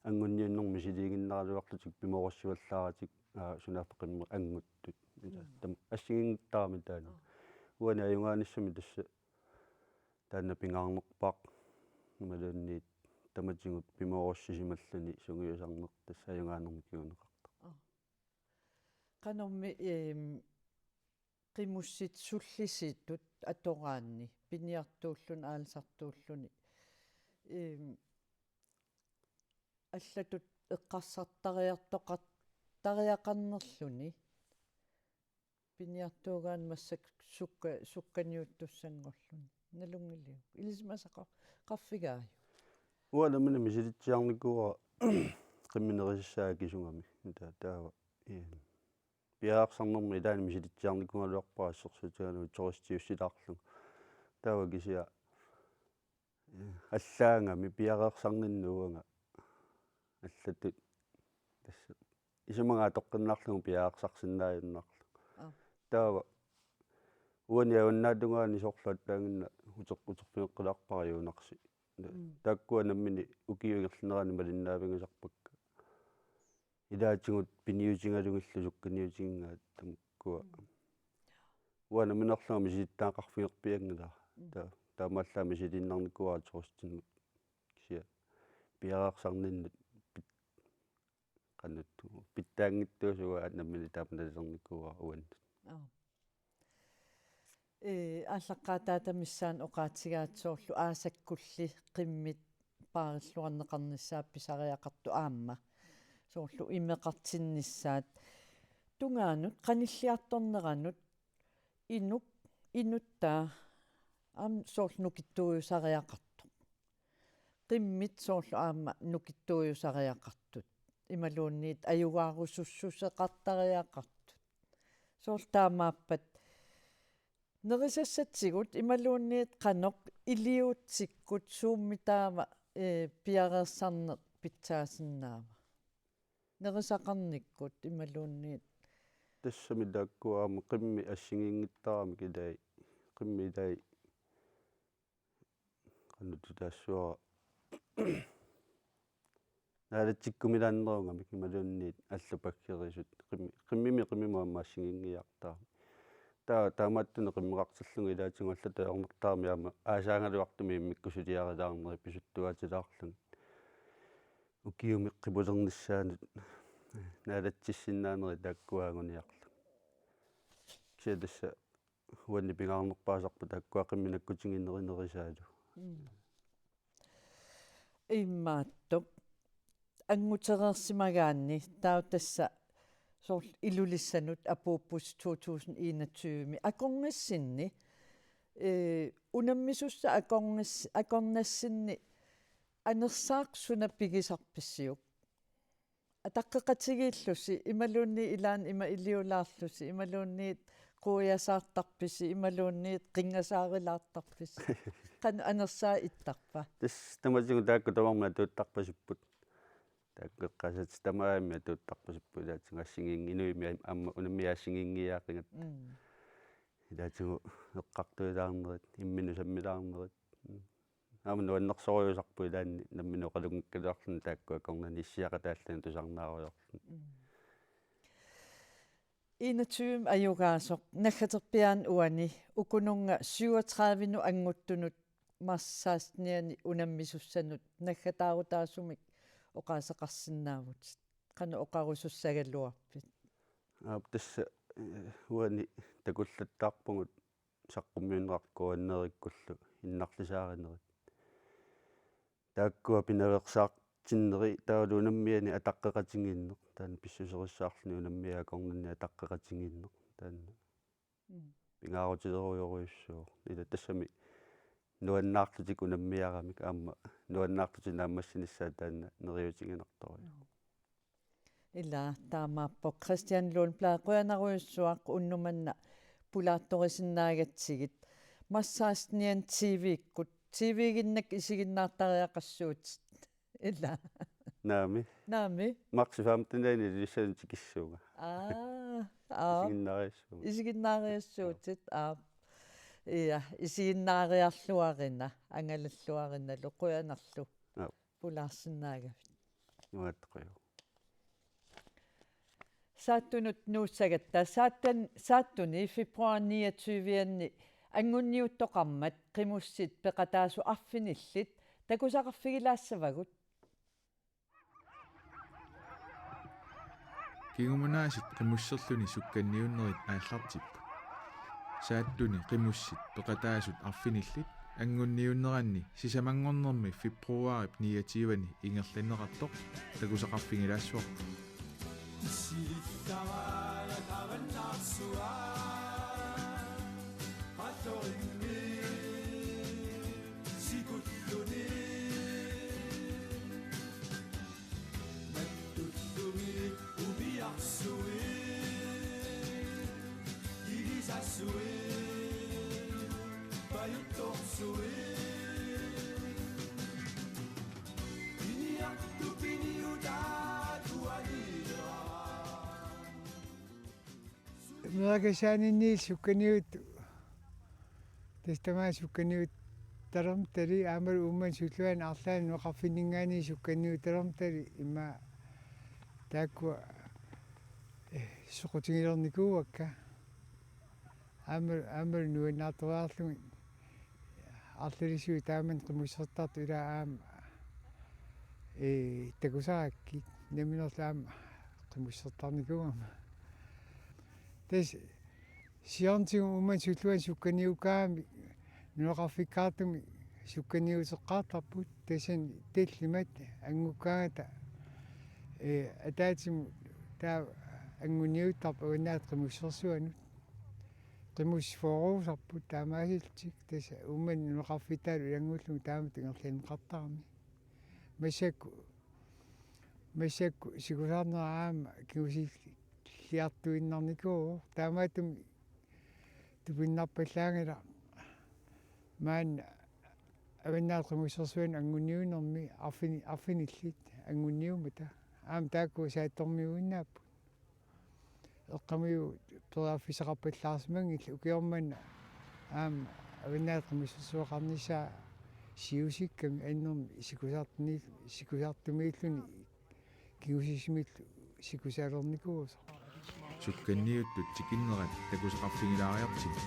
angunniunnermik misiliiginnaraluarlutik pimoorussivallaaratik, aa, sunaaffa qimmit anguttut. Mm. Tam-, assigiinngittarami taanna. Aa. Uani ajugaanissami tassa taanna pingaarnerpaaq imaluunniit tamatigut pimoorussisimalluni sungiusarneq tassa ajugaanermik kinguneqartarpoq. Aa. Qanormi, eem, qimussit sullisittut atoraanni piniartuulluni aalisartuulluni, eem, allatut eqqarsartariartoqar-, tariaqarnerluni piniartuugaanni massakkut sukka-, sukkaniuttussanngorluni. Nalunngiliuk? Ilisimasaqar-, qarfigaajuk? Uanga nammineq misilitsiarnikuuara qimmit nerisassaat akisugami. Ta-, taava, ee, piareersarnermik ilaanni misilitsiarnikuugaluarpara assersuutigalugu turistiussilaarlugu. Taava kisianni allaagami piareersarninnut uanga allatut tassa isumaga atoqqinnaarlugu piareersarsinnaajunnaarlugu. Aa. Taava uani avannaatungaani soorlu attaannginnaq uteq-, uterfigeqqilaarpara Juunarsi. Mm. Taakkua nammineq ukiup ingerlanerani malinnaavigisarpakka. Ilaatigut piniutigalugillu sukkaniutigigaat tamakkua. Mm. Uanga nammineerlunga misilittagaqarfigerpianngilara. Mm. Ta-, taamaallaat misiliinnarnikuuara turistinnut. Kisianni piareersarninnut pit-, qanoq pitsaanngitsuusugut nammineq taama nalilernikuuara uannut. Aa. Ee, aallaqqaataata missaani oqaatigaat soorlu aasakkulli qimmit paarilluarneqarnissaat pisariaqartut aamma. Soorlu imeqartinnissaat. Tungaanut qanilliartorneranut inuk, inuttaa aamma soorlu nukittuujusariaqartoq. Qimmit soorlu aamma nukittuujusariaqartut. Imaluunniit ajugaarusussuseqartariaqartut. Soorlu taamaappat nerisassatsigut imaluunniit qanoq iliuutsikkut suummi taava, ee, piareersarneq pitsaasinnaava? Nerisaqarnikkut imaluunniit. Tassami taakkua aamma qimmit assigiinngittarami ilai, qimmit ilai qanoq taassavara naalatsikkumilaannerugamik imaluunniit allat paggerisut qimmi-, qimmimi qimmimut aamma assigiinngiiaartarami. Taava taamaattunik qimmeqartillugu ilaatigut allatut ajornartarami aamma aasaagaluartumik immikkusuliarilaarnerit pisuttuaatilaarlugit. Ukiumi qimulernissaanut naalatsissinnaaneri taakkua anguniarlugit. Kisianni tassa uani pingaarnerpaasarput taakkua qimmit nakkutigiinnerit nerisaalu. Mm. Imaattoq. Angutereersimagaanni taava tassa soorlu Ilulissanut apuuppusi to tusind enogtyve-mi akornassinni, ee, unammisussat akornas-, akornassinni anersaaq suna pigisarpisiuk? Ataqqeqatigiillusi, imaluunniit ilaanni ima iliulaarlusi, imaluunniit quiasaartarpisi, imaluunniit qinngasaarilaartarpisi. Qanoq anersaaq ittarpa? Tassa tamatigut taakku tamarmik atuuttarpasipput. Taakku eqqaasat tamarmik atuuttarpasipput. Ilaatigut assigiinngi-, inuimmi aamma unammineq assigiinngiiaaqigaat. Mm. Ilaatigut eqqartuilaarnerit, imminut sammilaarnerit. Mm. Aamma nuannersorujussuusarpoq ilaanni nammineq oqalunngikkaluarluni taakku akornanni issiaqataalluni tusarnaarujoorluni. Mm. Enogtyve ajugaasoq naggaterpiaani uani ukununnga syvogtredive-nut annguttunut marts seksten-iani unammisussanut naggataarutaasumik oqaaseqarsinnaavutit. Qanoq oqarusussagaluarpit? Aap, tassa, ee, uani takullattaarpugut saqqummiunneqartoq Q N R-ikkullu innarlisaarinerit. Taakkua pinaveersaartinneri taavalu unammianik ataqqeqatigiinneq. Taanna pissuserissaarluni unammianik akornanni ataqqeqatigiinneq. Taanna. Mm. Pingaarutilerujorujussuuvoq. Ila tassami nuannaarlutik unammiaramik aamma nuannaarlutik naammassinissaat taanna neriuutiginartorujuk. Mm. Ila taamaappoq Kristian Lundblad, qujanarujussuaq unnuk manna pulaartorisinnaagatsigit. Marts seksten-iani T V-kkut, T V-ginnakku isiginnaartariaqassuutit. Ila. Naamik. Naamik. Marts femtenianni Ilulissani tikissuunga. Aa, aa. Isiginnaariassuunga. Isiginnaariassuutit, aa. Ja, isiginnaariarluarina, angalalluarinalu qujanarlu. Aa. Pulaarsinnaagavit. Nuanneqaaq. Saattunut nuussagatta saattan-, saattuni februar niogtyve-anni anguniuttoqarmat qimussit peqataasut arfinillit takusaqarfigilaassavagut. Kingumut aasiit qimusserluni sukkanniunnerit aallartipput. Saattuni qimussit peqataasut arfinillit anguniunneranni sisamanngornermi februaarip niogtyve-ani ingerlanneqartoq takusaqarfigilaassuarput. Meerakasaaninnit sukkanniut-, tassa tamaat sukkanniuttalermata tali aammalu Uummannap sulluani arlaanni nunaqarfinninngaanniit sukkanniuttalermata tali immaqa taakkua, eh, soqutigilernikuuakka. Aammalu, aammalu nuannaartoriarlugit arlalisui taamani qimussertartut ilaa aamma, eh, takusarakkit namminerlu aamma qimussertarnikuugama. Tassa siornatigut Uummannap sulluani sukkanniukkaangamik nunaqarfikkaartumik sukkanniuteqqaartarput, tassani tallimat angukkaangata, eh, ataatsimut taava anguniuttarpoq Avannaata Qimussersuanut. Qimussifooruusarput taamaasillutik, tassa Uummannap nunaqarfittaalu ilanngullugit taamatut ingerlanneqartarami. Massakkut, massakkut sikusarnera aamma kingusilliartuinnarnikuuvoq. Taamaattumik tupinnarpallaanngilaq maanna Avannaata Qimussersuanut anguniunnermi arfini-, arfinillit anguniummata. Aamma taakku saattormiuinnaapput. Eqqaamiut periarfissaqarpallaarsimanngillat, ukioq manna aamma Avannaata Qimussersuaqarnissaa siusikkami annermik sikusartuni-, sikusartumiilluni kingusissumiillu sikusalernikuusoq. Sukkanniuttut tikinnerat takusaqarfigilaariartigit.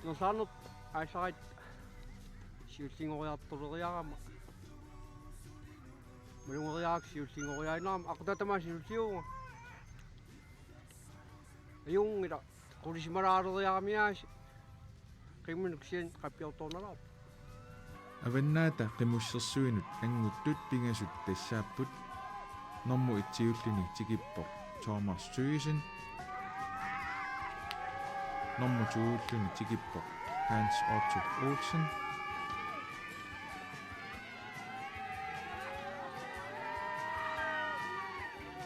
Nersaarnerput aallarit siullinngoriartuleriarama. Malugeriarakku siullinngoriaannarama, aqqutaata tamaasa siulliuvunga. Ajunngilaq, qulissimalaaleriaramiaasiit. Qimminuk sian qappiortornalaarpoq. Avannaata Qimussersuinut anguttut pingasut tassaapput: nummer et-iulluni tikippoq Thomas Thygesen, nummer to-ulluni tikippoq Hans Otto Olsen,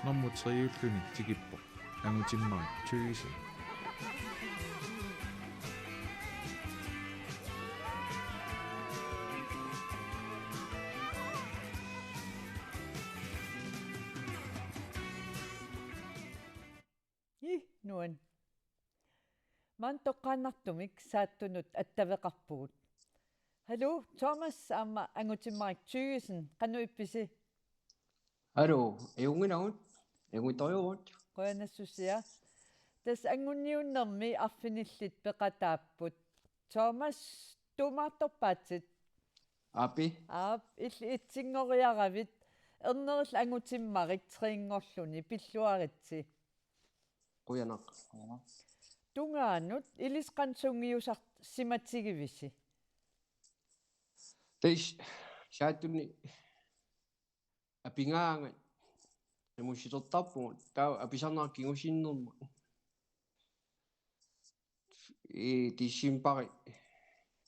nummer tre-ulluni tikippoq Angutimmarik Thygesen. Ii, nuann. Maanna toqqaannartumik saattunut attaveqarpugut. Hallo, Thomas aamma Angutimmarik Thygesen, qanoq ippisi? Hallo, ajunngilagut, ajunngitsorujuuvugut. Qujanassusia. Tassa anguniunnermi arfinillit peqataapput. Thomas, tuumaartorpaatsit? Aap. Aap, illit etsinngoriaravit, ernerillit Angutimmarik trinngorluni, pilluaritsi. Qujanaq. Tungaanut ilissi qanoq sungiusarsimatigivisi? Tassa saattuni apigaangat qimussilertarpugut, taava apisarnera kingusinnermut. i decembari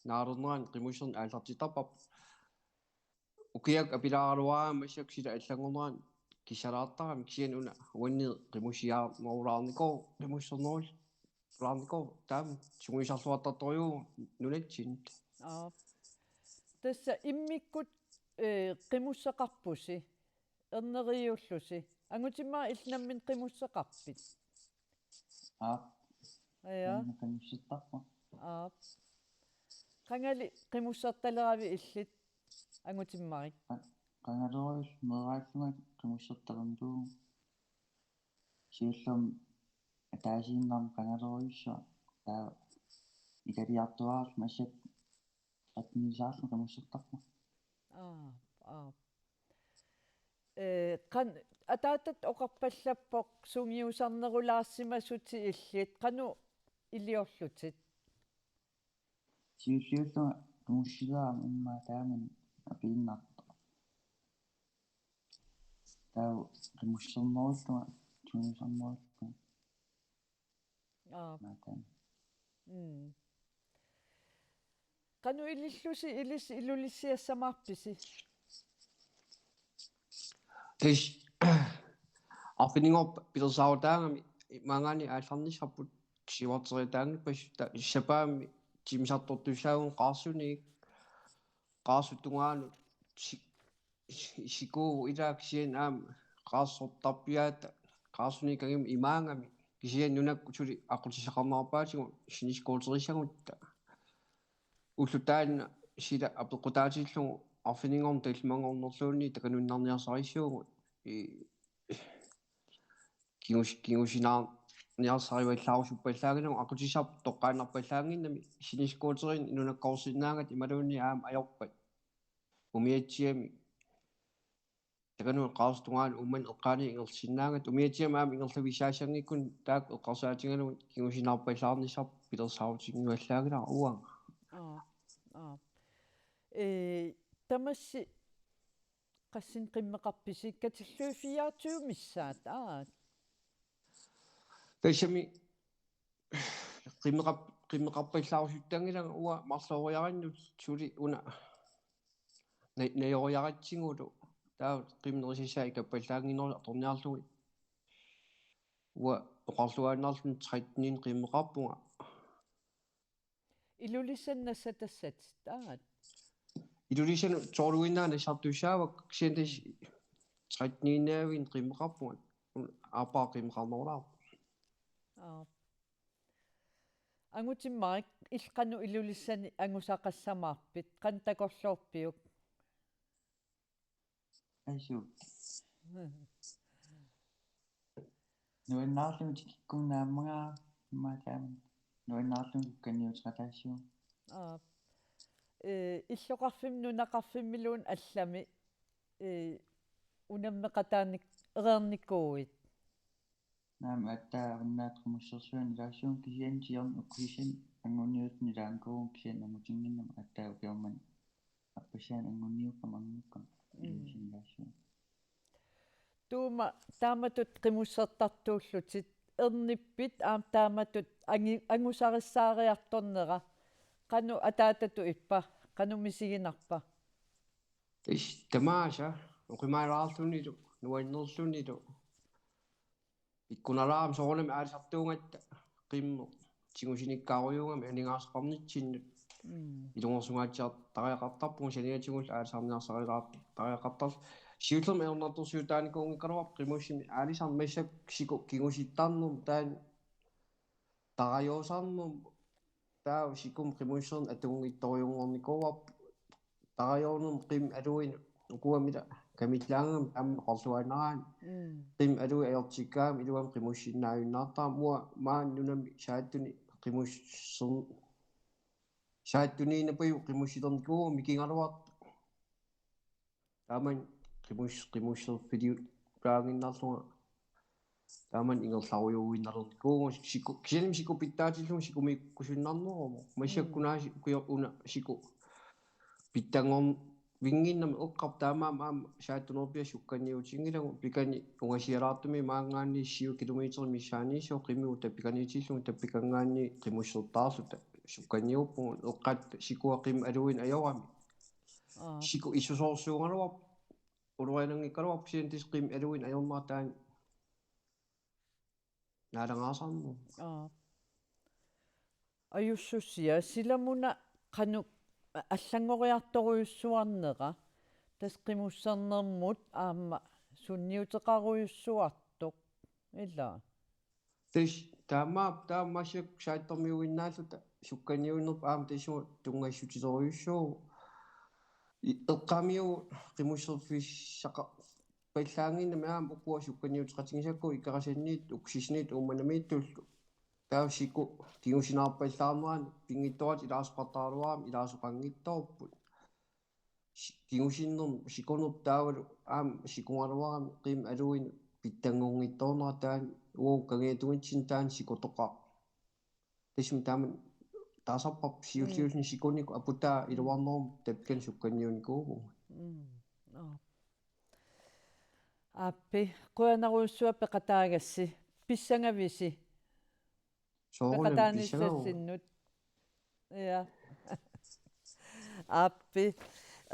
naalernerani qimusserneq aallartittarparput. Ukiaq apilaaraluarama massakkut sila allanngornerani kissalaartarami kisianni una uanni qimussiarnerulaarnikoo qimussernerulaarnikoo taama sungiusarluartartorujuuvoq nunatsinnut. Aap. Tassa immikkut, eh, qimusseqarpusi, erneriullusi. Angutimmarik illit nammineq qimusseqarpit? Aap. Ja. Nammineq qimussertarpoq. Aap. Qangali qimussertaleravit illit Angutimmarik? Qa-, qangalerujullu meeraallunga qimussertalerpugut. Siullermik ataasiinnarmik qangalerujussuaq. Taava ikaliartuaarlugu massakkut attenniisaarlunga qimussertarpoq. Aap, aap. Eh, qan-, ataatat oqarpallappoq sungiusarnerulaarsimasutit illit, qanoq iliorlutit? Siulliullunga qimussilerama immaqa taamani apiinnartoq. Taava qimussernerullunga, sungiusarnerullunga. Aap. Immaqa taamani. Mm. Qanoq ilillusi ilissi Ilulissiassamaarpisi? Tassa arfininngorpat pilersaarutaagami maanngaanniit aallarnissarput siuarteriataanngippat ta-, sapaammi timmisartortussaavugut qaarsunik, qaarsut tungaanut si-, si-, sikuuvugut ilaa kisianni aamma qaarsortarpiaata qaarsunik kangimut imaagami kisianni nunakkut suli aqqutissaqarnerarpaatigut snescooterissagutta. Ulloq taanna sila apeqqutaatillugu arfininngorneq tallimanngornerluunniit takununnarniarsarissaagut. I-, kingus-, kingusinaarniarsarivallaarusuppallaanngilagut aqqutissarput toqqaannarpallaannginnami snescooterinik nunakkoorsinnaagatta imaluunniit aamma ajorpat umiatsiami takanut qaarsup tungaanut Uummannap eqqaani ingerlasinnaagatta umiatsiami aamma ingerlavissaassanngikkunik taakku eqqarsaatigalugu kingusinaarpallaarnissarput pilersaarutinngivallaanngilara uanga. Aap, aap. Eh, tamassi qassinik qimmeqarpisi, katillugit fireogtyve missaat, aap? Tassami qimmeqar-, qimmeqarpallaarusuttanngilanga uanga marloriarinnut suli una na-, najoriaratsigulu taava qimmerisassaa ikappallaannginnerusoq atorniarlugit. Uanga oqarluaannarluni tretteninik qimmeqarpunga. Ilulissani nassatassatit, aap? Ilulissani tolviinnaa nassartussaavakka kisianni tassa tretteniinnaavinik qimmeqarpunga. Aappara qimmeqarnerulaarpoq. Aap. Angutimmarik, illit qanoq Ilulissani angusaqassamaarpit, qanoq takorloorpiuk? Asu. Nuannaarlunga tikikkunnga aamma immaqa taama. Nuannaarlunga kukkanniuteqataassuunga. Aap. Eh, illoqarfimmi nunaqarfimmiluunniit allami, eh, unammeqataanik ereernikuuit? Naamik, aatsaat unnuap qimussersuani ilaassuunga kisianni siorna ukkusisani anguniuttuni ilaanikuuvunga kisianni angutinnginnama aatsaat ukioq manna appassaani anguniukkama angukkama. Mm. Ilisinngaassuunga. Tuuma taamatut qimussertartuullutit, ernippit aamma taamatut angi-, angusarissaariartornera, qanoq ataatatut ippa, qanoq misiginarpa? Tassa tamaasa oqimaalaarlunilu, nuannerlunilu. Ikkunalaarami soorunami aalisartuugatta qimmeq tigusinikkaarujussuugami aningaasaqarnitsinnut. Mm. Ilungersungaatsiartariaqartarpugut saniatigullu aalisarniarsarilaartariaqartarlugu. Siullermik ajornartorsiutaanikuunngikkaluarpoq qimussimik aalisarneq, massakkut siku kingusittarnermut taanna tarajoosarnermut. Taava sikumut qimusserneq atugunngitsorujunngornikuuarput. Tarajoornermut qimmit aluit ukua ila kamillaangamik aamma oqarluaannaraanni. Mm. Qimmit aluit ajortikkaangamik iluamik qimussinnaajunnaartarami, uanga maani nunami saattuni qimusser-, saattuniinnapajuvoq qimussilernikuugama mikigaluartoq. Taamani qimus-, qimusserfiliullaaginnarlunga. Taamani ingerlarujuinnarnikuuvugut siku, kisianni siku pitsaatillugu sikumiikkusunnarneruvoq. Massakkut, mm, una siku pitsanngorn-, Vinnginnami eqqarpoq taamaammat aamma saattunerpiaq sukkanniutingilagut pikani ungasialaartumik maanngaanniit syv kilometer missaaniisoq qimiguta pikaniitillugu tappikanngaanniit qimussertaarluta sukkanniuppugut eqqatta sikua qimit aluit ajorami. Aap. Siku issusoorsuugaluarpoq uloriananngikkaluarpoq kisianni tassa qimit aluit ajornera taanna naalagaasarnerpoq. Aap. Ajussusia silamuna qanoq allanngoriartorujussuarnera tassa qimussernermut aamma sunniuteqarujussuartoq ilaa. Tassa taamaappoq taamaassiak saattormiuinnaalluta sukkanniunnerput aamma tassunga tunngassuteqarujussuuvoq. I-, eqqaamiu qimusserfissaqarpallaannginnami aamma ukua sukkanniuteqatigisakku Ikerasanniit, Ukiussissinniit Uummannamiittullu. Taava siku kingusinaarpallaarnerani pinngitsoorata ilaasoqartaraluarami ilaasoqanngitsoorput. Si-, kingusinnermut sikunerput taavalu aamma sikugaluarami qimit aluit pitsanngunngitsoornera taanna uagut kangiatungitsinni taanna sikutoqarpoq. Tassami taama taasarparput siulliulluni sikunikut aputaa iluarnerummat tappikani sukkanniunikuuvugut. Mm. Aap. Aappi, qujanarujussuaq peqataagassi, pissangavisi. Soorunami pissangavunga. Peqataanissassinnut. Ja. Aappi.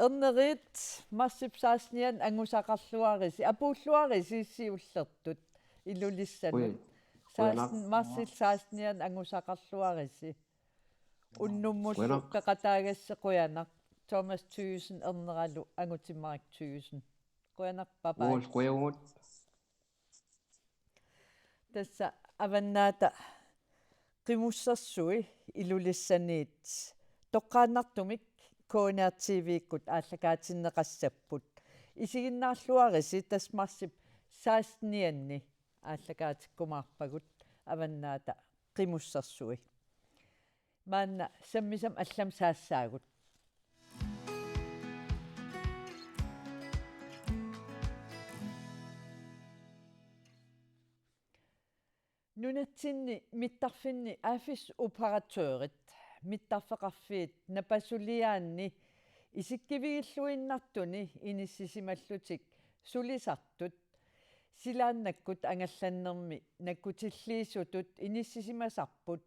Erneriit, marsip sekstenianni angusaqarluarisi, apuulluarisi siullertut Ilulissanut. Ui, qujanaq. Seksten, marsip sekstenianni angusaqarluarisi. Unnummullu qujanaq. Peqataagassi qujanaq. Thomas Thyssen erneralu Angutimmarik Thyssen. Qujanaq, bye bye. Uul, qujavugut. Tassa Avannaata Qimussersui Ilulissaniit toqqaannartumik K N R T V-kkut aallakaatinneqassapput. Isiginnaarluarisi tassa marsip sekstenianni aallakaatikkumaarpagut Avannaata Qimussersui. Maanna sammisamik allamik saassaagut. Nunatsinni mittarfinni affishoperatørit, mittarfeqarfiit napasuliaanni isikkivigilluinnartuni inissisimallutik sulisartut, silaannakkut angallannermi nakkutilliisutut inissisimasarput,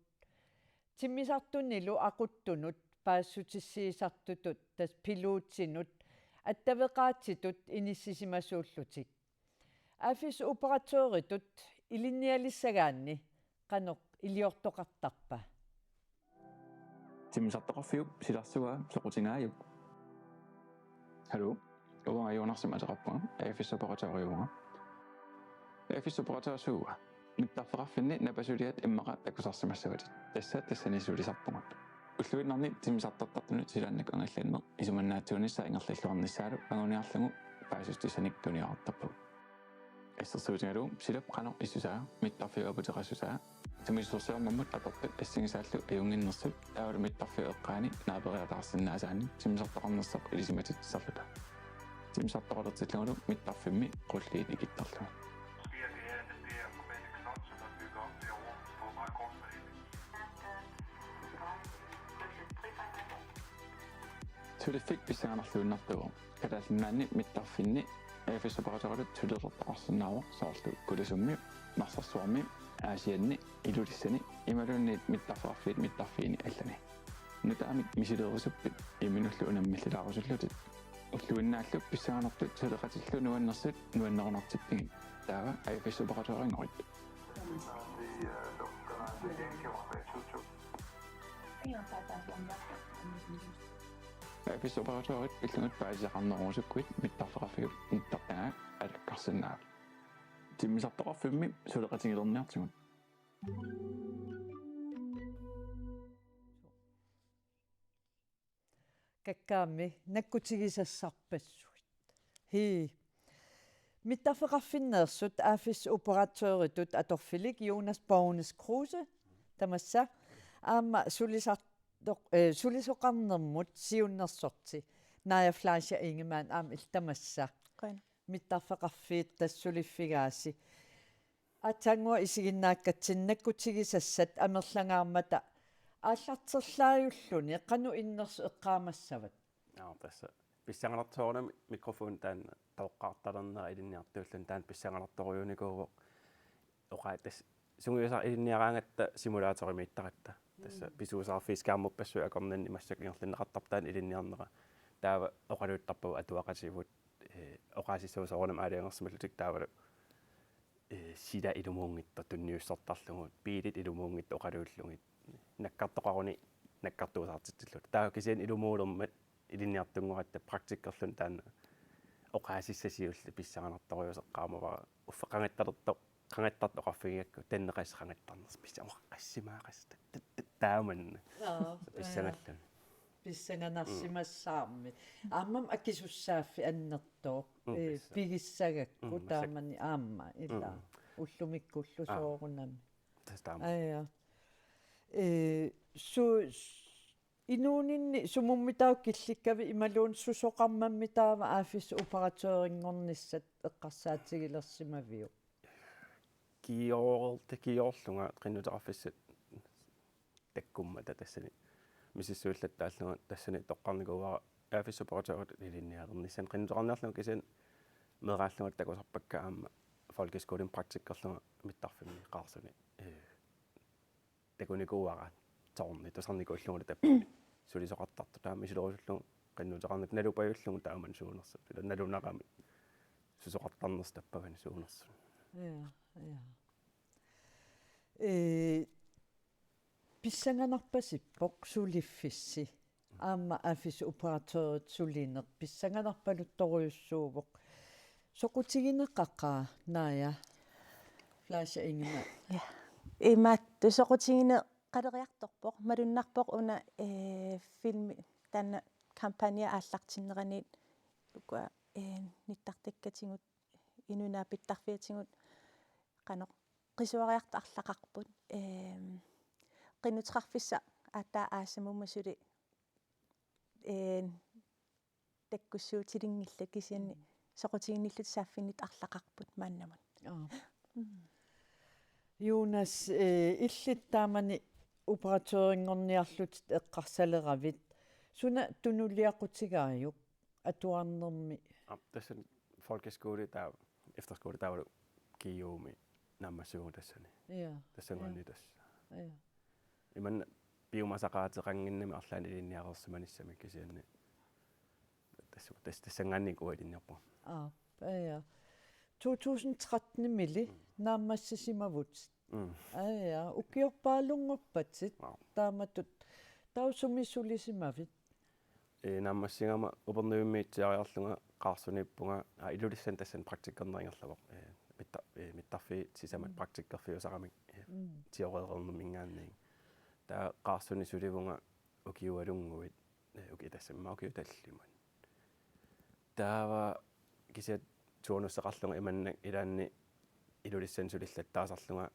timmisartunilu aquttunut paasissutissiisartutut, tassa pilotinut, attaveqaatitut inissisimasuullutik. Affishoperatøritut ilinnialissagaanni qanoq iliortoqartarpa? Timmisartoqarfiup silarsuaa soqutigaajuk? Hallo. Uanga Jonas ateqarpunga, affishoperatøriuvunga. Affishoperatør suua? Mittarfeqarfinni napasuliat immaqa takusarsimassavatit. Tassa tassani sulisarpugut. Ulluinnarni timmisartortartunut silaannakkut angallanneq isumannaatsuunissaa ingerlalluarnissaalu anguniarlugu paasissutissanik tuniorartarpugut. Assersuutigalugu silap qanoq issusaa, mittarfiup aputeqassusaa, timmisartorsiornermut atortut assigisaallu ajunnginnersut, taavalu mittarfiup eqqaani naaperiataarsinnaasaannik timmisartoqarnersoq ilisimatitsisarluta. Timmisartoqalertillugulu mittarfimmi qulliit ikittarlugit. Suliffik pissanganarluinnartuuvoq. Kalaallit Nunaanni mittarfinni affishoperatøritut sulilertoqarsinnaavoq soorlu Kulusummi, Narsarsuarmi, Aasianni, Ilulissani imaluunniit mittarfeqarfiit mittarfiini allani. Nutaamik misileerusuppit imminullu unammillilaarusullutit? Ulluinnaallu pissanganartut suleqatillu nuannersut nuannerunartippigit. Taava affishoperatørinngoorit. Affishoperatørit pillugit paasisaqarnerusukkuit mittarfeqarfiup nittartagaa alakkarsinnaavat. Timmisartoqarfimmi suleqatigilerniartigut. Kakkaammi nakkutigisassarpassuit. Hii. Mittarfeqarfinneersut affishoperatøritut atorfilik Jonas Bognes Kruse tamassa aamma sulisartoq-, eh, sulisoqarnermut siunnersorti Naja Fleischer Ingemann aamma illit tamassa. Qujan. Mittarfeqarfiit tassa suliffigaasi. Aatsaannguaq isiginnaakkatsinni nakkutigisassat amerlangaarmata aallarterlaajulluni qanoq innersut eqqaamassavat? Aa, tassa pissanganartoq soorunami mikrofoni taanna toqqartalernera ilinniartuulluni taanna pissanganartorujuunikuuvoq. Oqa-, tassa sungiusara ilinniaraangatta simulatorimiittaratta. Tassa Mm. pisuusaarfiit skærmippassuit akornanni massakkut ingerlanneqartarpoq taanna ilinniarnera. Taava oqaluuttarpagut atuaqatigiipput, eh, oqaasissavut soorunami aalajangersimallutik taavalu, eh, sila ilumuunngitsoq tunniussartarlugu, biilit ilumuunngitsut oqaluullugit. Nakkartoqaruni nakkartuusaartitsilluta. Taava kisianni ilumuulermat ilinniartunngoratta praktikkerluni taanna oqaasissaq siulleq pissanganartorujuusoq eqqaamavara uffa qangattalertoq, qangattartoq oqarfigigakku tanneqas qangattarnersoq pissangaqassimaaqassaq ta-, ta-, ta-, taamanna. Aa, pissangalluni. Pissanganarsimassaarmi. Aammami akisussaaffik annertooq. Mm, ee, pissa. Pigissagakku Mm, massakkut. Taamani aamma ilaa. Mm. Ullumikkullu Aa. Soorunami. Tassa taama. Aja. Ee, su-, s-, inuuninni sumummi taava killikkavit imaluunniit susoqarmammi taava aaffissaq operatørinngornissat eqqarsaatigilersimaviuk? Kior-, te kiorlunga qinnuteqarfissat takkummata tassani misissuillattaallunga tassani toqqarnikuuara aaffissaq operatørit ilinnialernissannut qinnuteqarniarlunga kisianni meeraallunga takusarpakka aamma folkeskolimi praktikkerlunga mittarfimmi Qaarsuni. Ee, takunikuuara tårni tusarnikuullugulu tappavani sulisoqartartoq taama isilerusullugu qinnuteqarnikkut nalupajullugu taamani suunersut. Ila nalunarami susoqartarnersoq tappavani suunersut. Ja, ja. Ee, pissanganarpasippoq suliffissi. Aamma aaffissaq operatørit sulineq pissanganarpaluttorujussuuvoq. Soqutigineqaqaaq Naja Fleischer Ingemann? Ja. Imaattoq soqutigineqaleriartorpoq, malunnarpoq una, ee, filmi taanna kampanje aallartinneraniit ukua, ee, nittartakkatigut inuit naapertorfiatigut qanoq qisuariartut arlaqarput. Ehm, qinnuteqarfissat aatsaat aasamumma suli, ehm, takkussuutilinngillat kisianni Mm. soqutiginnillutik saaffinnit arlaqarput maannamut. Aa. Mm. Jonas, eh, illit taamani operatørinngorniarlutit eqqarsaleravit. Suna tunuliaqutigaajuk atuarnermi? Aa, tassani folkeskole taava, efterskole taavalu G U-mi naammassivunga tassani. Ja. Tassanngaanniit Ja. Tassa. Ja. Imanna piumasaqaateqannginnami arlaannik ilinniareersimanissamik kisianni. Tassa, tassa, tassanngaanniit uanga ilinniarpunga. Aa, ja. To tusind tretten-imili Mm. naammassisimavut. Mm. Aa, ja. Ukiorpaalunngorpatit Aa. Taamatut. Taava sumi sulisimavit? Ee, naammassigama Upernavimmiitsiariarlunga Qaarsuniippunga, aa, Ilulissani tassani praktikkerneq ingerlavoq. Ee, mitta-, ee, mittarfiit sisamat Mm. praktikkerfiusaramik, ee, Mm. ti-åreereernerminngaanniit. Taava Qaarsuni sulivunga ukiualunnguit, ee, uki-, tassami ukiut tallimat. Taava kisianni turnuseqarlunga imannak ilaanni Ilulissani sulillattaasarlunga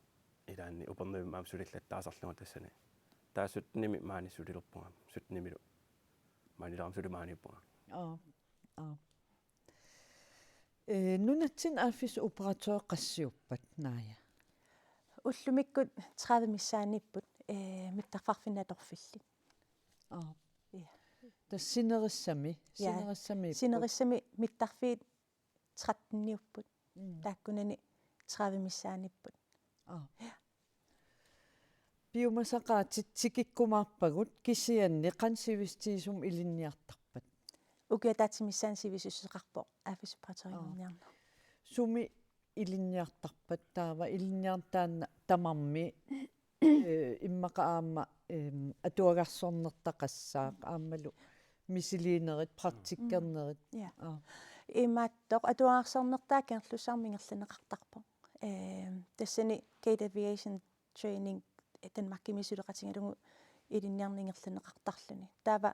ilaanni Upernavimmi aamma sulillattaasarlunga tassani. Taava syttenimi maani sulilerpunga. Syttenimilu maanilerama suli maaniippunga. Aa, aa. Ee, nunatsinni aaffissaq operatør qassiuppat, Naja? Ullumikkut tredive missaanniipput, ee, mittarfarfinni atorfillit. Aa. Ja. Tassa sinerissami, Ja. sinerissamiipput. Sinerissami mittarfiit tretteniupput. Mm. Taakkunani tredive missaanniipput. Aa. Piumasaqaatit tikikkumaarpagut kisianni qanoq sivisutigisumik ilinniartarpat? Ukiup ataatsip missaani sivisussuseqarpoq aaffissaq operatørinngorniarneq. Sumi ilinniartarpat taava ilinniarneq taanna tamarmi, ee, immaqa aamma, em, atuagarsornertaqassaaq aammalu misiliinerit, praktikkernerit. Ja. Aa. Imaattoq atuagarsornertaa Kangerlussuarmi ingerlanneqartarpoq. Em, tassani Gate Aviation Training Danmarkimi suleqatigalugu ilinniarneq ingerlanneqartarluni. Taava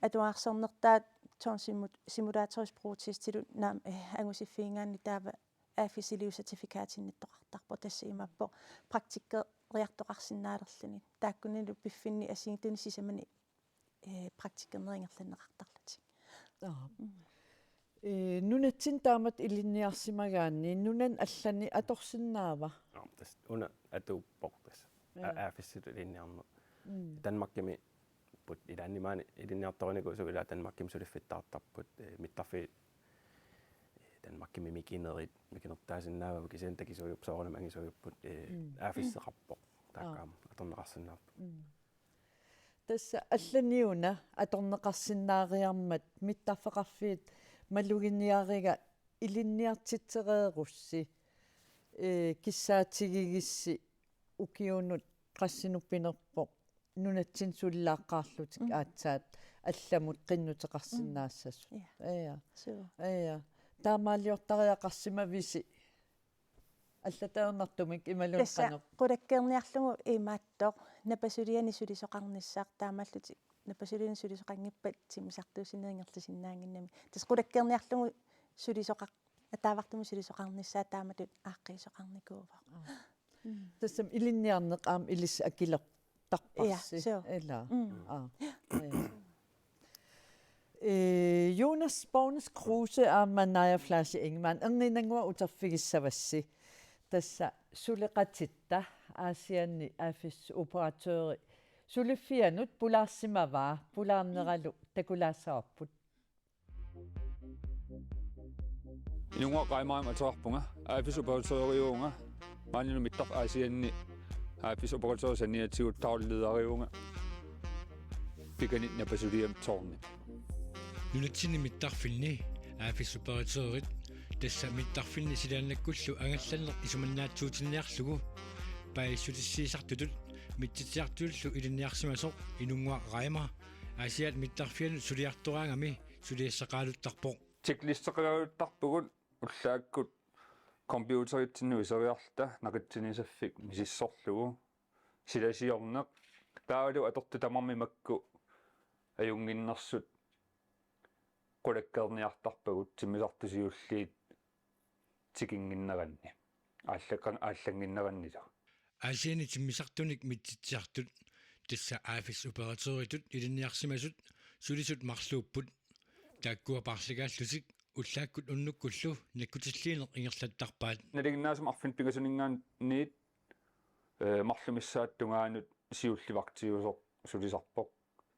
atuagarsornertaa tårn simu-, simulatorisk brugertestilu naam-, eh, angusiffigigaanni taava aaffissaliup certifikatinnittoqartarpoq, tassa imaappoq praktikkeriartoqarsinnaalerluni. Taakkunanilu piffinni assigiinngitsunik sisamanik, eh, praktikkerneq ingerlanneqartarlutik. Aa. Mm. Ee, nunatsinni taamatut ilinniarsimagaanni nunani allani atorsinnaava? Aa, tassa una atuuppoq tassa. Ja. A-, aaffissatut ilinniarneq. Mm. Danmarkimi Put ilaanni maani ilinniartorinikuusugut ilaa Danmarkimi suliffittaartarput, eh, mittarfiit, eh, Danmarkimi mikinerit, mikinertaasinnaavagut kisianni takisuujupput soorunami angisuujupput, eh, Mm. aaffisseqarpoq. Taakku Aa. aamma atorneqarsinnaapput. Mm. Tassa allaniuna atorneqarsinnaariarmat mittarfeqarfiit maluginiariga ilinniartitsereerussi, eh, kissaatigigissi ukiunut qassinut pinerpoq nunatsinni sulilaaqqaarlutik Mm. aatsaat allamut qinnuteqarsinnaassasut. Ja. Ja. Suu. Ja. Taamaaliortariaqarsimavisi imaluunniit Tassa qanoq? Qulakkeerniarlugu imaattoq napasuliani sulisoqarnissaq taamaallutik napasuliani sulisoqanngippat timmisartuussinerit ingerlasinnaannginnami. Tassa qulakkeerniarlugu sulisoqar-, ataavartumik sulisoqarnissaa taamatut aaqqiisoqarnikuuvoq. Aa. Mm. Tassami ilinniarneq aamma ilissi akilertarparsi. Ja, suu. Ilaa. Mm. Aa. Ja. Eh, Jonas Bornes Kruse aamma Naja Flash Ingemann, erniinnannguaq uterfigissavassi. Tassa suleqatitta Aasianni aaffissup operatøri suliffianut pulaarsimavaa, pulaarneralu takulaassavarput. Inunnguaq Reimerimik ateqarpunga, aaffissup operatøriuvunga, maannamut mittarfik Aasianni aaffissup operatøri saniatigut toldlederiuvunga, pikani napasuliami tårnip. Nunatsinni mittarfinni aaffissup operatørit, tassa mittarfinni silaannakkullu angallanneq isumannaatsuutinniarlugu, paasissutissiisartutut mitsitsisartutullu ilinniarsimasoq Inunnguaq Reimer Aasiaat mittarfianut suliartoraangami suliassaqaaluttarpoq. Checklistaqagaluttarpugut ullaakkut computeritsinnut iseriarluta naqitsinisaffik misissorlugu, silasiorneq, taavalu atortut tamarmik makku ajunnginnersut qulakkeerniartarpagut timmisartut siulliit tikinnginneranni, aallakka-, aallanngikkallarnilu. Aasianni timmisartunik mitsitsisartut, tassa aaffissup operatøritut ilinniarsimasut, sulisut marluupput. Taakkua paarlakaallutik ullaakkut unnukkullu nakkutilliineq ingerlattarpaat. Nalinginnaasumik arfineq-pingasuninngaanniit, eh, marluk missaata tungaanut siulleq vagtiusoq sulisarpoq.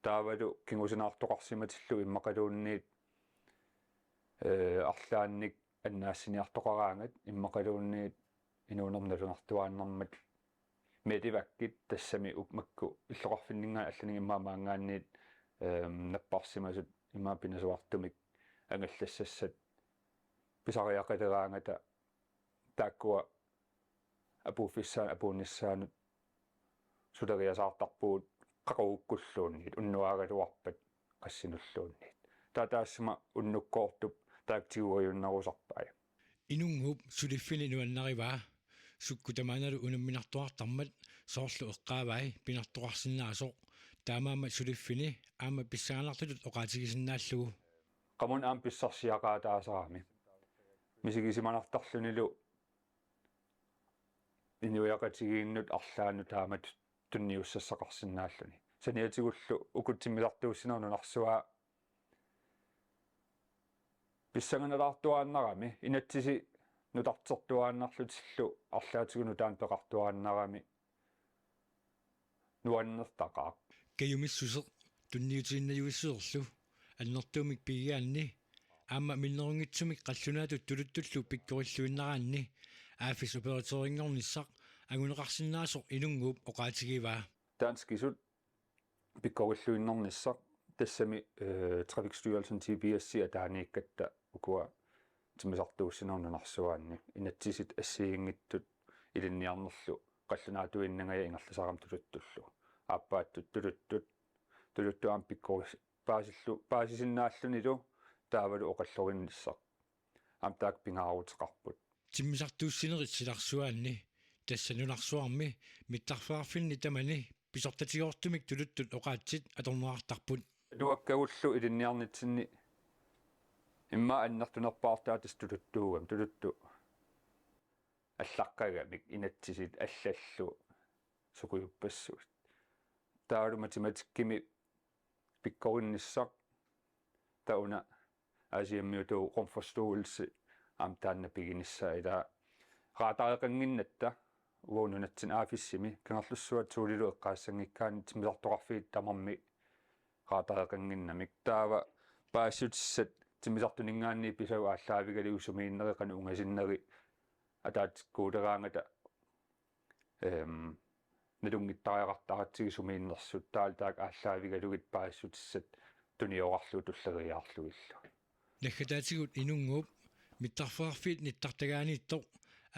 Taavalu kingusinaartoqarsimatillugu immaqaluunniit, eh, arlaannik annaassiniartoqaraangat immaqaluunniit inuunerma nalunartuaannarmat medevackit, tassami uk-, makku illoqarfinninngaanniit allaninngaanniit immaqa maanngaanniit, ehm, napparsimasut immaqa pinasuartumik angallassassat pisariaqaleraangata, taakkua apuuffissaanut apuunnissaanut suleriasaartarpugut qaqugukkulluunniit, unnuaagaluarpat qassinulluunniit. Taava taassuma unnukkoortup taakku tigujunnerusarpai. Inunnguup suliffini nuannarivaa, sukkut tamaanalu unamminartoqartarmat soorlu eqqaavai pinartoqarsinnaasoq, taamaammat suliffini aamma pissanganartutut oqaatigisinnaallugu. Qamuuna aamma pissarsiaqaataasarami. Misigisimanartarlunilu inuiaqatigiinnut arlaannut taamatut tunniussassaqarsinnaalluni. Saniatigullu uku timmisartuussinerit nunarsuaq pissanganalaartuaannarami, inatsisit nutartertuaannarlutillu arlaatigut nutaanik peqartuaannarami nuannertaqaaq. Kajumissuseq tunniutiinnajuissuserlu annertuumik pigigaanni aamma minnerunngitsumik qallunaatut tuluttullu pikkorilluinnaraanni aaffissup operatørinngornissaq anguneqarsinnaasoq Inunnguup oqaatigivaa. Danskisut pikkorilluinnarnissaq tassami, eh, Trafikstyrelsen G P S-i ataaniikkatta ukua timmisartuussinerit nunarsuaanni inatsisit assigiinngitsut ilinniarnerlu qallunaatuinnangajak ingerlasarami tuluttullu. Aappaattut tuluttut, tuluttut aamma pikkoris-, paasillu-, paasisinnaallunilu taavalu oqalluginnissaq. Aamma taakku pingaaruteqarput. Timmisartuussinerit silarsuaanni, tassa nunarsuarmi mittarfeqarfinni tamani pisortatigoortumik tuluttut oqaatsit atorneqartarput. Iluakkagullu ilinniarnitsinni immaqa annertunerpaartaat tassa tuluttuugami, tuluttut allaqqagamik inatsisit allallu sukujuppassuit. Taavalu matematikkimi pikkorinnissaq, taava una Aasiammiutut rumforståelse aamma taanna piginissaa, ilaa radareqannginnatta uagut nunatsinni aaffissimi Kangerlussuaq Thuleqarfiup eqqaassanngikkaanni timmisartoqarfiit tamarmik raatareqannginnamik. Taava paasissutissat timmisartuninngaanniit pisagut aallaavigalugit sumiinnerit qanoq ungasinneri ataatsikuuleraangata, ehm, nalunngittariaqartaratsigit sumiinnersut taal taak aallaavigalugit paasissutissat tuniorarlugit tulleriiaarlugillu. Naggataatigut Inunnguup mittarfeqarfiit nittartagaaniittoq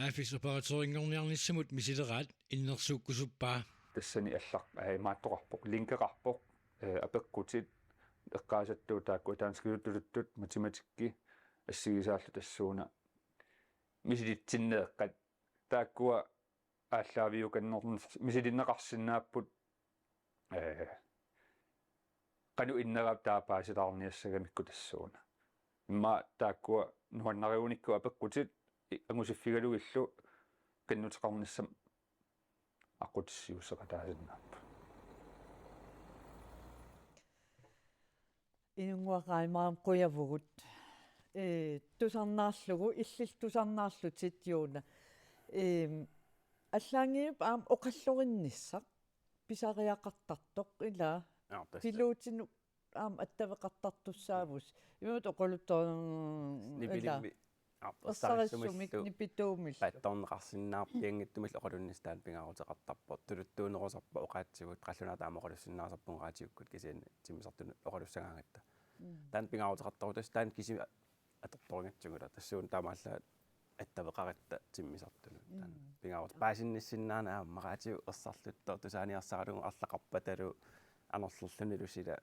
aaffisoperatørinngorniarnissamut misileraat innersuukkusuppaa. Tassani allaq, eh, imaattoqarpoq, linkeqarpoq, eh, apeqqutit eqqaasattuut taakku danskisut tuluttut matematikki assigisaallu tassuuna misilitsinneeqqat taakkua aallaaviukannernis-, misilinneqarsinnaapput, eh, qanoq innera taava paasilaarniassagamikku tassuuna. Immaqa taakkua nuannarigunikku apeqqutit i-, angusiffigalugillu qinnuteqarnissamut aqqutissiuusseqataasinnaapput. Inunnguaq Reimer, qujavugut. Ee, tusarnaarlugu, illit tusarnaarlutit, Juuna. Eem, allaanngilluinnarpoq aamma oqallorinnissaq, pisariaqartartoq, ilaa. Jaa, tassa. Piluutinut aamma attaveqartartussaavusi. Imaappoq oqaluttoq, ilaa. Nipilimmi-, jaa, ersarissummik, ersarissummillu nipituumillu. Paatsoorneqarsinnaarpianngitsumillu oqalunnissaq taanna pingaaruteqartarpoq. Tuluttuunerusarpoq oqaatsigut, qallunaatut aamma oqalussinnaasarpugut raatiukkut kisianni timmisartunut oqalussagaangatta. Mm. Taanna pingaaruteqartarpoq, tassa taanna kisimi atortoringatsigu, ilaa, tassuuna taamaallaat attaveqaratta timmisartunut. Taanna, mm, pingaarut-, paasinnissinnaanera aamma raatiup ersarluttoq tusaaniarsaralugu arlaqarpatalu anorlerlunilu sila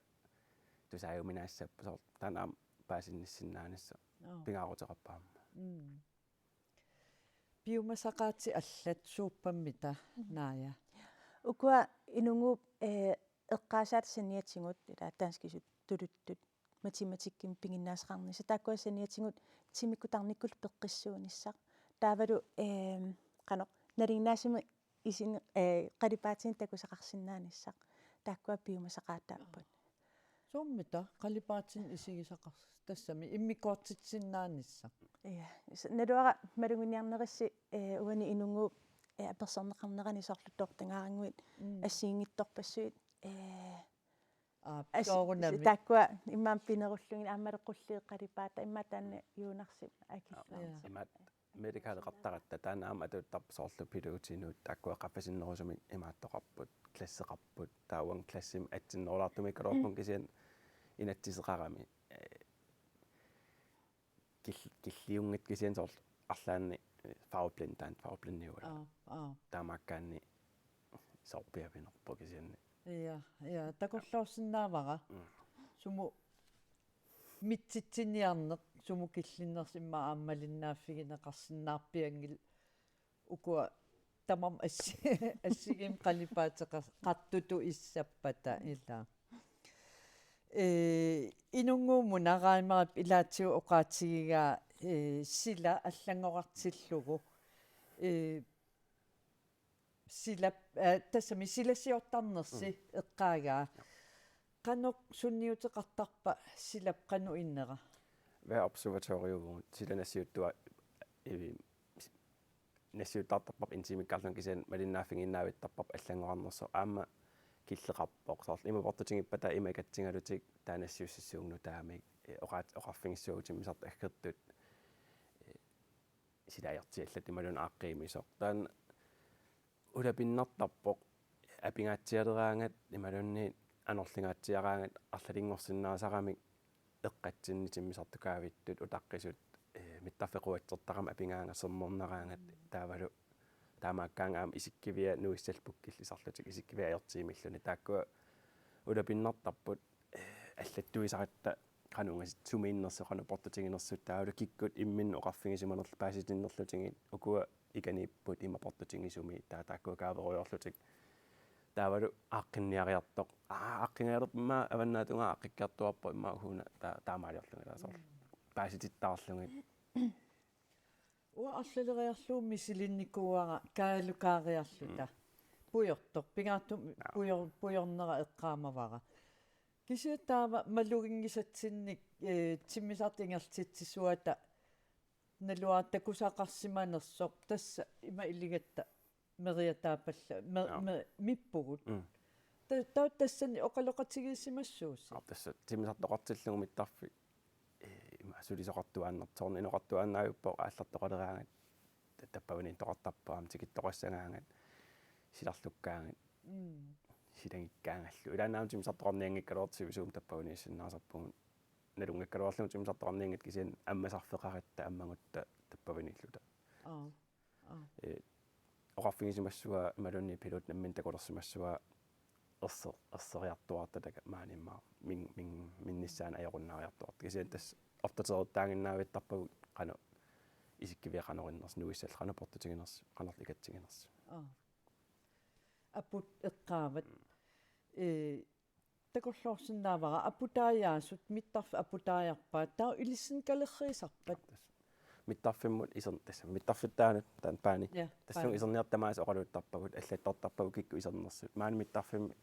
tusaajuminaassapput, soorlu taanna aamma paasinnissinnaanissaq. Joo. Pingaaruteqarpoq aamma. Mm. Piumasaqaatit allat, suuppammita, mm, Naaja? Ukua Inunnguup, eh, eqqaasaat saniatigut, ilaa, danskisut tuluttut matematikkimik piginnaasaqarnissaq. Taakkua saniatigut timikkut tarnikkullu peqqissuunissaq. Taavalu, eem, qanoq, nalinginnaasumik isin-, ee, qalipaatinik takusaqarsinnaanissaq. Taakkua piumasaqaataapput. Suummita qalipaatinik isigisaqars-, tassami immikkoortitsinnaanissaa. Ja, s-, naluara maluginiarnerissi, ee, uani Inunnguup, ee, apersorneqarnerani soorlu toortagaaranguit, mm, assigiinngitsorpassuit, ee, aa, as-, soorunami. Taakkua immaqa pinerullugit aammalu qulliit qalipaataat, immaqa taanna Juunarsip akilluartoq. Jaa. Imaattoq medical-eqartaratta, taanna aamma atuuttarpoq soorlu piluutinut, taakkua qaffasinnerusumik imaattoqarput, klasseqarput, taava uanga klassimi atsinnerulaartumik kaluarpun kisianni inatsiseqarami, eh, kil-, killiunngitsoq kisianni soorlu arlaanni, eh, farveblindaan, farveblindiugaluarpoq. Aap, aap. Taamaakkaanni soorpiavinerpoq kisianni. Ja, ja, takorloorsinnaavara. Mm. Sumut mitsitsiniarneq, sumut killinnersoq immaqa aamma malinnaaffigineqarsinnaarpianngilaq. Ukua tamarmik assi-, assigiimmik qalipaateqartutut issappata, ilaa. Ee, Inunnguup Muna Reimerip ilaatigut oqaatigigaa, ee, sila allanngorartillugu. Ee, sila, ee, tassami silasiortarnersi, mm, eqqaagaa. Qanoq sunniuteqartarpa silap qanoq innera? Vejrobservatoriuvugut, sila nassiuttua-, ivi-, nassiuttartarparput en timekkaarlunga kisianni malinnaaffigiinnaavittarparput allanngorarnersoq, aamma killeqarpoq. Soorlu ima portutigippata ima ikatsigalutik taava nassiussissuugut nutaamik, eh, oqaat-, oqarfigissuugut timmisartut aggertut, eh, sila ajortiallatut imaluunniit aaqqiimisoq. Taanna ulapinnartarpoq apingaatsialeraangat imaluunniit anorlingaatsiaraangat arlalinngorsinnaasaramik eqqatsinni timmisartut kaavittut utaqqisut, eh, mittarfeqarfiit quatsertaramik apigaangat sermerneraangat taavalu taamaakkaangat aamma isikkiviat nuissallutik killisarlutik isikkiviat ajortiimilluni. Taakkua ulapinnartarput, eh, allattuisaratta qanoq ungasit-, sumiinnersut, qanoq portutiginersut, taavalu kikkut imminnut oqarfigisimanerl-, paasitinnerlutigit, ukua ikaniipput ima portutigisumik, taava taakkua kaaverujoorlutik. Taavalu aaqqinniariartoq. Aa, aaqqinniariartoq immaqa avannaatungaa aaqqikkiartuaarpoq immaqa uhuuna ta-, taamaaliorlugit, ilaa, soorlu. Mm. Paasitittaarlugit. Uanga arlaleriarlugu misilinnikuuara kaalukaariarluta. Mm. Pujortoq, pingaartumik, jaa, pujor-, pujornera eqqaamavara. Kisianni taava maluginngisatsinnik, eh, timmisartut ingerlatitsisuata naluara takusaqarsimanersoq, tassa ima iligatta meriataapalla-, me-, jaa, me-, mippugut. Mm. Ta-, taava tassani oqaloqatigiissimassuusi? Aap, tassa timmisartoqartillugu mittarfik, ee, ima sulisoqartuaannartoq, soorlu inoqartuaannaavippoq aallartoqaleraangat, ta-, tappavaniittoqartarpoq aamma tikittoqassagaangat, silarlukkaangat, mm, silagikkaangallu. Ilaanni aamma timmisartoqarnianngikkaluartoq sivisuumik tappavaniissinnaasarpugut. Nalunngikkaluarlugu timmisartoqarnianngitsoq kisianni ammasarfeqaratta ammagutta tappavaniilluta. Aap. Aap. Ee, oqarfigisimassavaa imaluunniit piluutut nammineq takulersimassavaa erse-, erseriartuaartut taakku maani immaqa min-, min-, minnissaanut ajorunnaariartuaartut. Kisianni tassa opdateerittaaginnaavittarpagut qanoq isikkiviat qanoq innersoq, nuissallu qanoq portutiginersoq, qanorlu ikatsiginersoq. Aap. Aput eqqaavat. Mm. Ee, takorloorsinnaavara aputaajaasut, mittarfik aputaajarpaat, taava ilissinnikalerriisarpat? Tassa. Mittarfimmut isern-, tassa mittarfittaanut taanna paani. Ja, tassunga paani. Iserniartut tamaasa oqaluuttarpagut, allattortarpagut kikkut isernersut. Maani mittarfimmi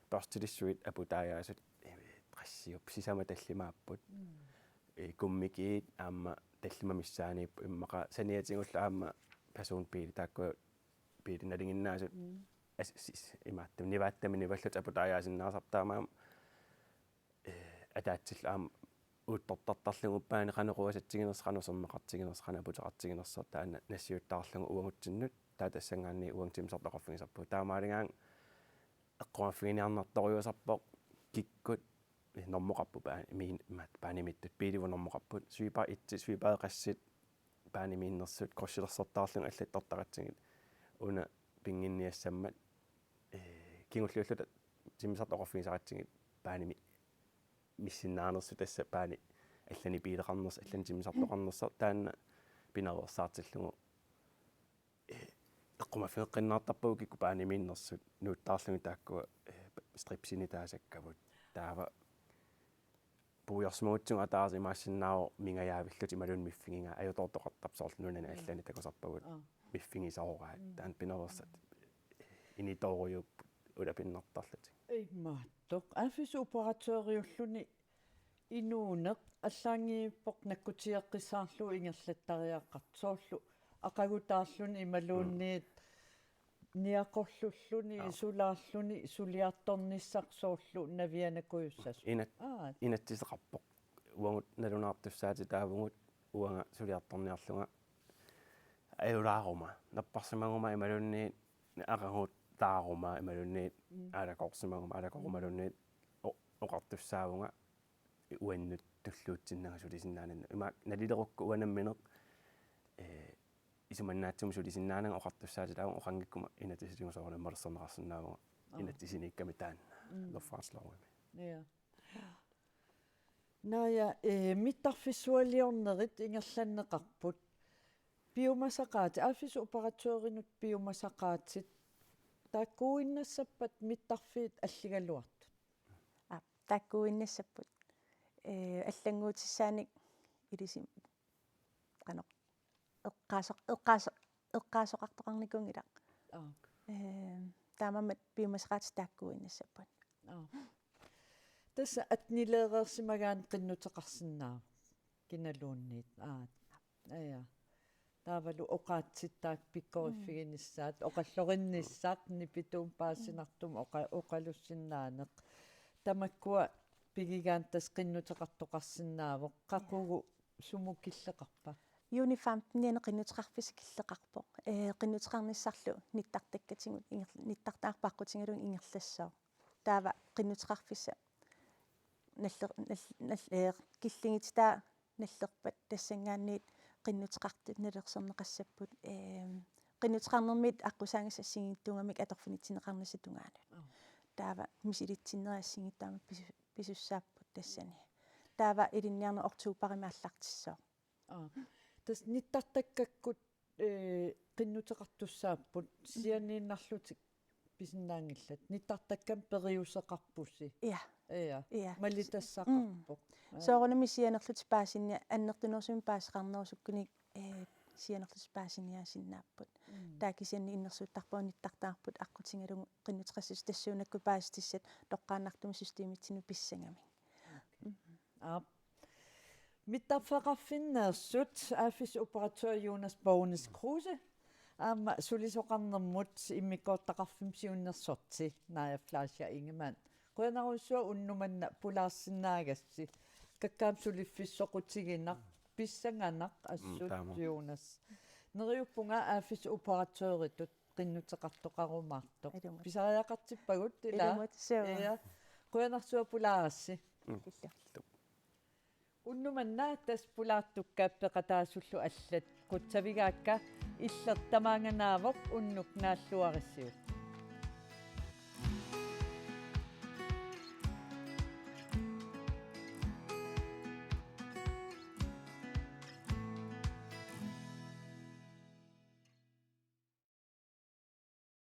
børstilissuit aputaajaasut, ee, qassiup sisamat tallimaapput. Mm. Ee, kummikiit aamma tallimat missaaniipput, immaqa saniatigullu aamma personbilit taakku biilit nalinginnaasut. Mm. As-, sis-, imaattumik nivaattami nivallutik aputaajaasinnaasarput, taamaammat, ee, ataatsillu aamma uuttortartarlugu paani qanoq oqaluusatsiginersoq, qanoq sermeqartiginersoq, qanoq aputeqartiginersoq, taanna nassiuttaarlugu uagutsinnut, taava tassanngaanniit uagut timmisartoqarfigisarpugut. Taamaaligaanga eqqumaffiginiarnartorujussuusarpoq kikkut, ee, normoqarput paani-, miin-, imaat, paanimiittut, biilivut normoqarput, sweeper etsit, sweeper qassit, paanimiinnersut, krydsilersortaarlugit allattortaqatsigit, una pinnginniassammat, ee, kingulliulluta timmisartoqarfigisaratsigit paanimi missinnaanersut, tassa paani allanik biileqarnersoq, allanik timmisartoqarnersoq, taanna pinaveersaartillugu, ee, eqqumaffigeqqinnaartarpagut kikkut paanimiinnersut nuuttaarlugit taakkua, ee, stripsinik taasakkavut. Taava puigorsimagutsigu ataaseq imaassinnaavoq mingajaavillutik imaluunniit miffigigaat, ajutoortoqartarput, soorlu nunani, mm, allanik takusarpagut, aa, miffigisooraat. Mm. Taanna pinaveersaat initoorujuupput ulapinnartarlutik. Imaattoq. Aaffissuup operatøriulluni inuuneq allaanngivippoq nakkutigeqqissaarlugu ingerlattariaqartoq. Soorlu aqagutaarluni imaluunniit, mm, niaqorlulluni, aa, sulaarluni suliartornissaq soorlu navianakujussasoq. Inat-, aa, inatsiseqarpoq. Uagut nalunaartussaatitaavugut, uanga suliartorniarlunga ajulaaruma, napparsimaguma imaluunniit aqagutaaruma imaluunniit, mm, aalakoorsimaguma, aalakoorumaluunniit o-, oqartussaavunga uannut tulluutsinnanga sulisinnaananga. Ima nalilerukku uanga nammineq, ee, isumannaatsumik sulisinnaananga oqartussaatitaavunga, oqanngikkuma inatsisilinnut soorunami malersorneqarsinnaavunga, aa, inatsisiniikkami taanna, mm, luftfartslovimi. Ja. Naja, ee, mittarfissualiornerit ingerlanneqarput. Piumasaqaatit, aaffissuup operatørinut piumasaqaatit, taakkuinnassappat mittarfiit alligaluartut? Aa, taakkuinnassapput. Ee, allannguutissaanik ilisim-, qanoq, eqqaasoq-, eqqaasoq-, eqqaasoqartoqarnikuunngilaq. Aa. Ee, taamaammat piumasaqaatit taakkuinnassapput. Aa. Tassa attenileereersimagaanni qinnuteqarsinnaavoq kinaluunniit. Aa. Aja. Taavalu oqaatsittaaq pikkoriffiginissaat, mm, oqallorinnissaat, nipituumik paasinartumik oqa-, oqalussinnaaneq. Tamakkua pigigaanni tassa qinnuteqartoqarsinnaavoq. Qaqugu sumut killeqarpa? Juni femten-iani qinnuteqarfissaq killeqarpoq. Ee, qinnuteqarnissarlu nittartakkatigut inger-, nittartaarput aqqutigalugu ingerlassooq. Taava qinnuteqarfissaq naller-, nall-, nall-, ee, killigititaa nallerpat tassanngaanniit qinnuteqartut nalersorneqassapput, ee, qinnuteqarnermiit aqqusaagassat assigiinngitsuugamik atorfinitsinneqarnissap tungaanut. Aa. Taava misilitsinneri assigiinngitsut aamma pisu-, pisussaapput tassani. Taava ilinniarneq oktoberimi aallartissooq. Aa. Tassa nittartakkakkut, ee, qinnuteqartussaapput, sianiinnarlutik pisinnaanngillat. Nittartakkamik periuseqarpusi. Ja. Ja. Ja. Malitassaqarpoq. Mm. Aa. Soorunami sianerlutik paasinia-, annertunerusumik paaseqarnerusukkunik, ee, sianerlutik paasiniaasinnaapput. Mm. Taava kisianni innersuuttarpagut nittartaarput aqqutigalugu qinnuteqassasoq tassuunakkut paasitissat toqqaannartumik systemitsinnut pissangamik. Okay. Mm. Aap. Mittarfeqarfinneersut, aaffissuup operatør Jonas Bognes Kruse, Aamma sulisoqarnermut immikkoortaqarfimmut siunnersorti Naja Fleischer Ingemann. Qujanarsuaq unnuk manna pulaarsinnaagassi. Kakkaak suliffik soqutiginaq, pissanganaq assut. Mm, taama. Jonas. Neriuppunga aaffis operatøritut qinnuteqartoqarumaartoq. Ilumut. Pisariaqartippagut ila. Ilumut, suu. Ja. Qujanarsuaq pulaarassi. Mm. Illu. Unnuk manna tassa pulaartukka peqataasullu allat qutsavigaakka, illit tamaanga naavoq, unnuk naalluarisiuk.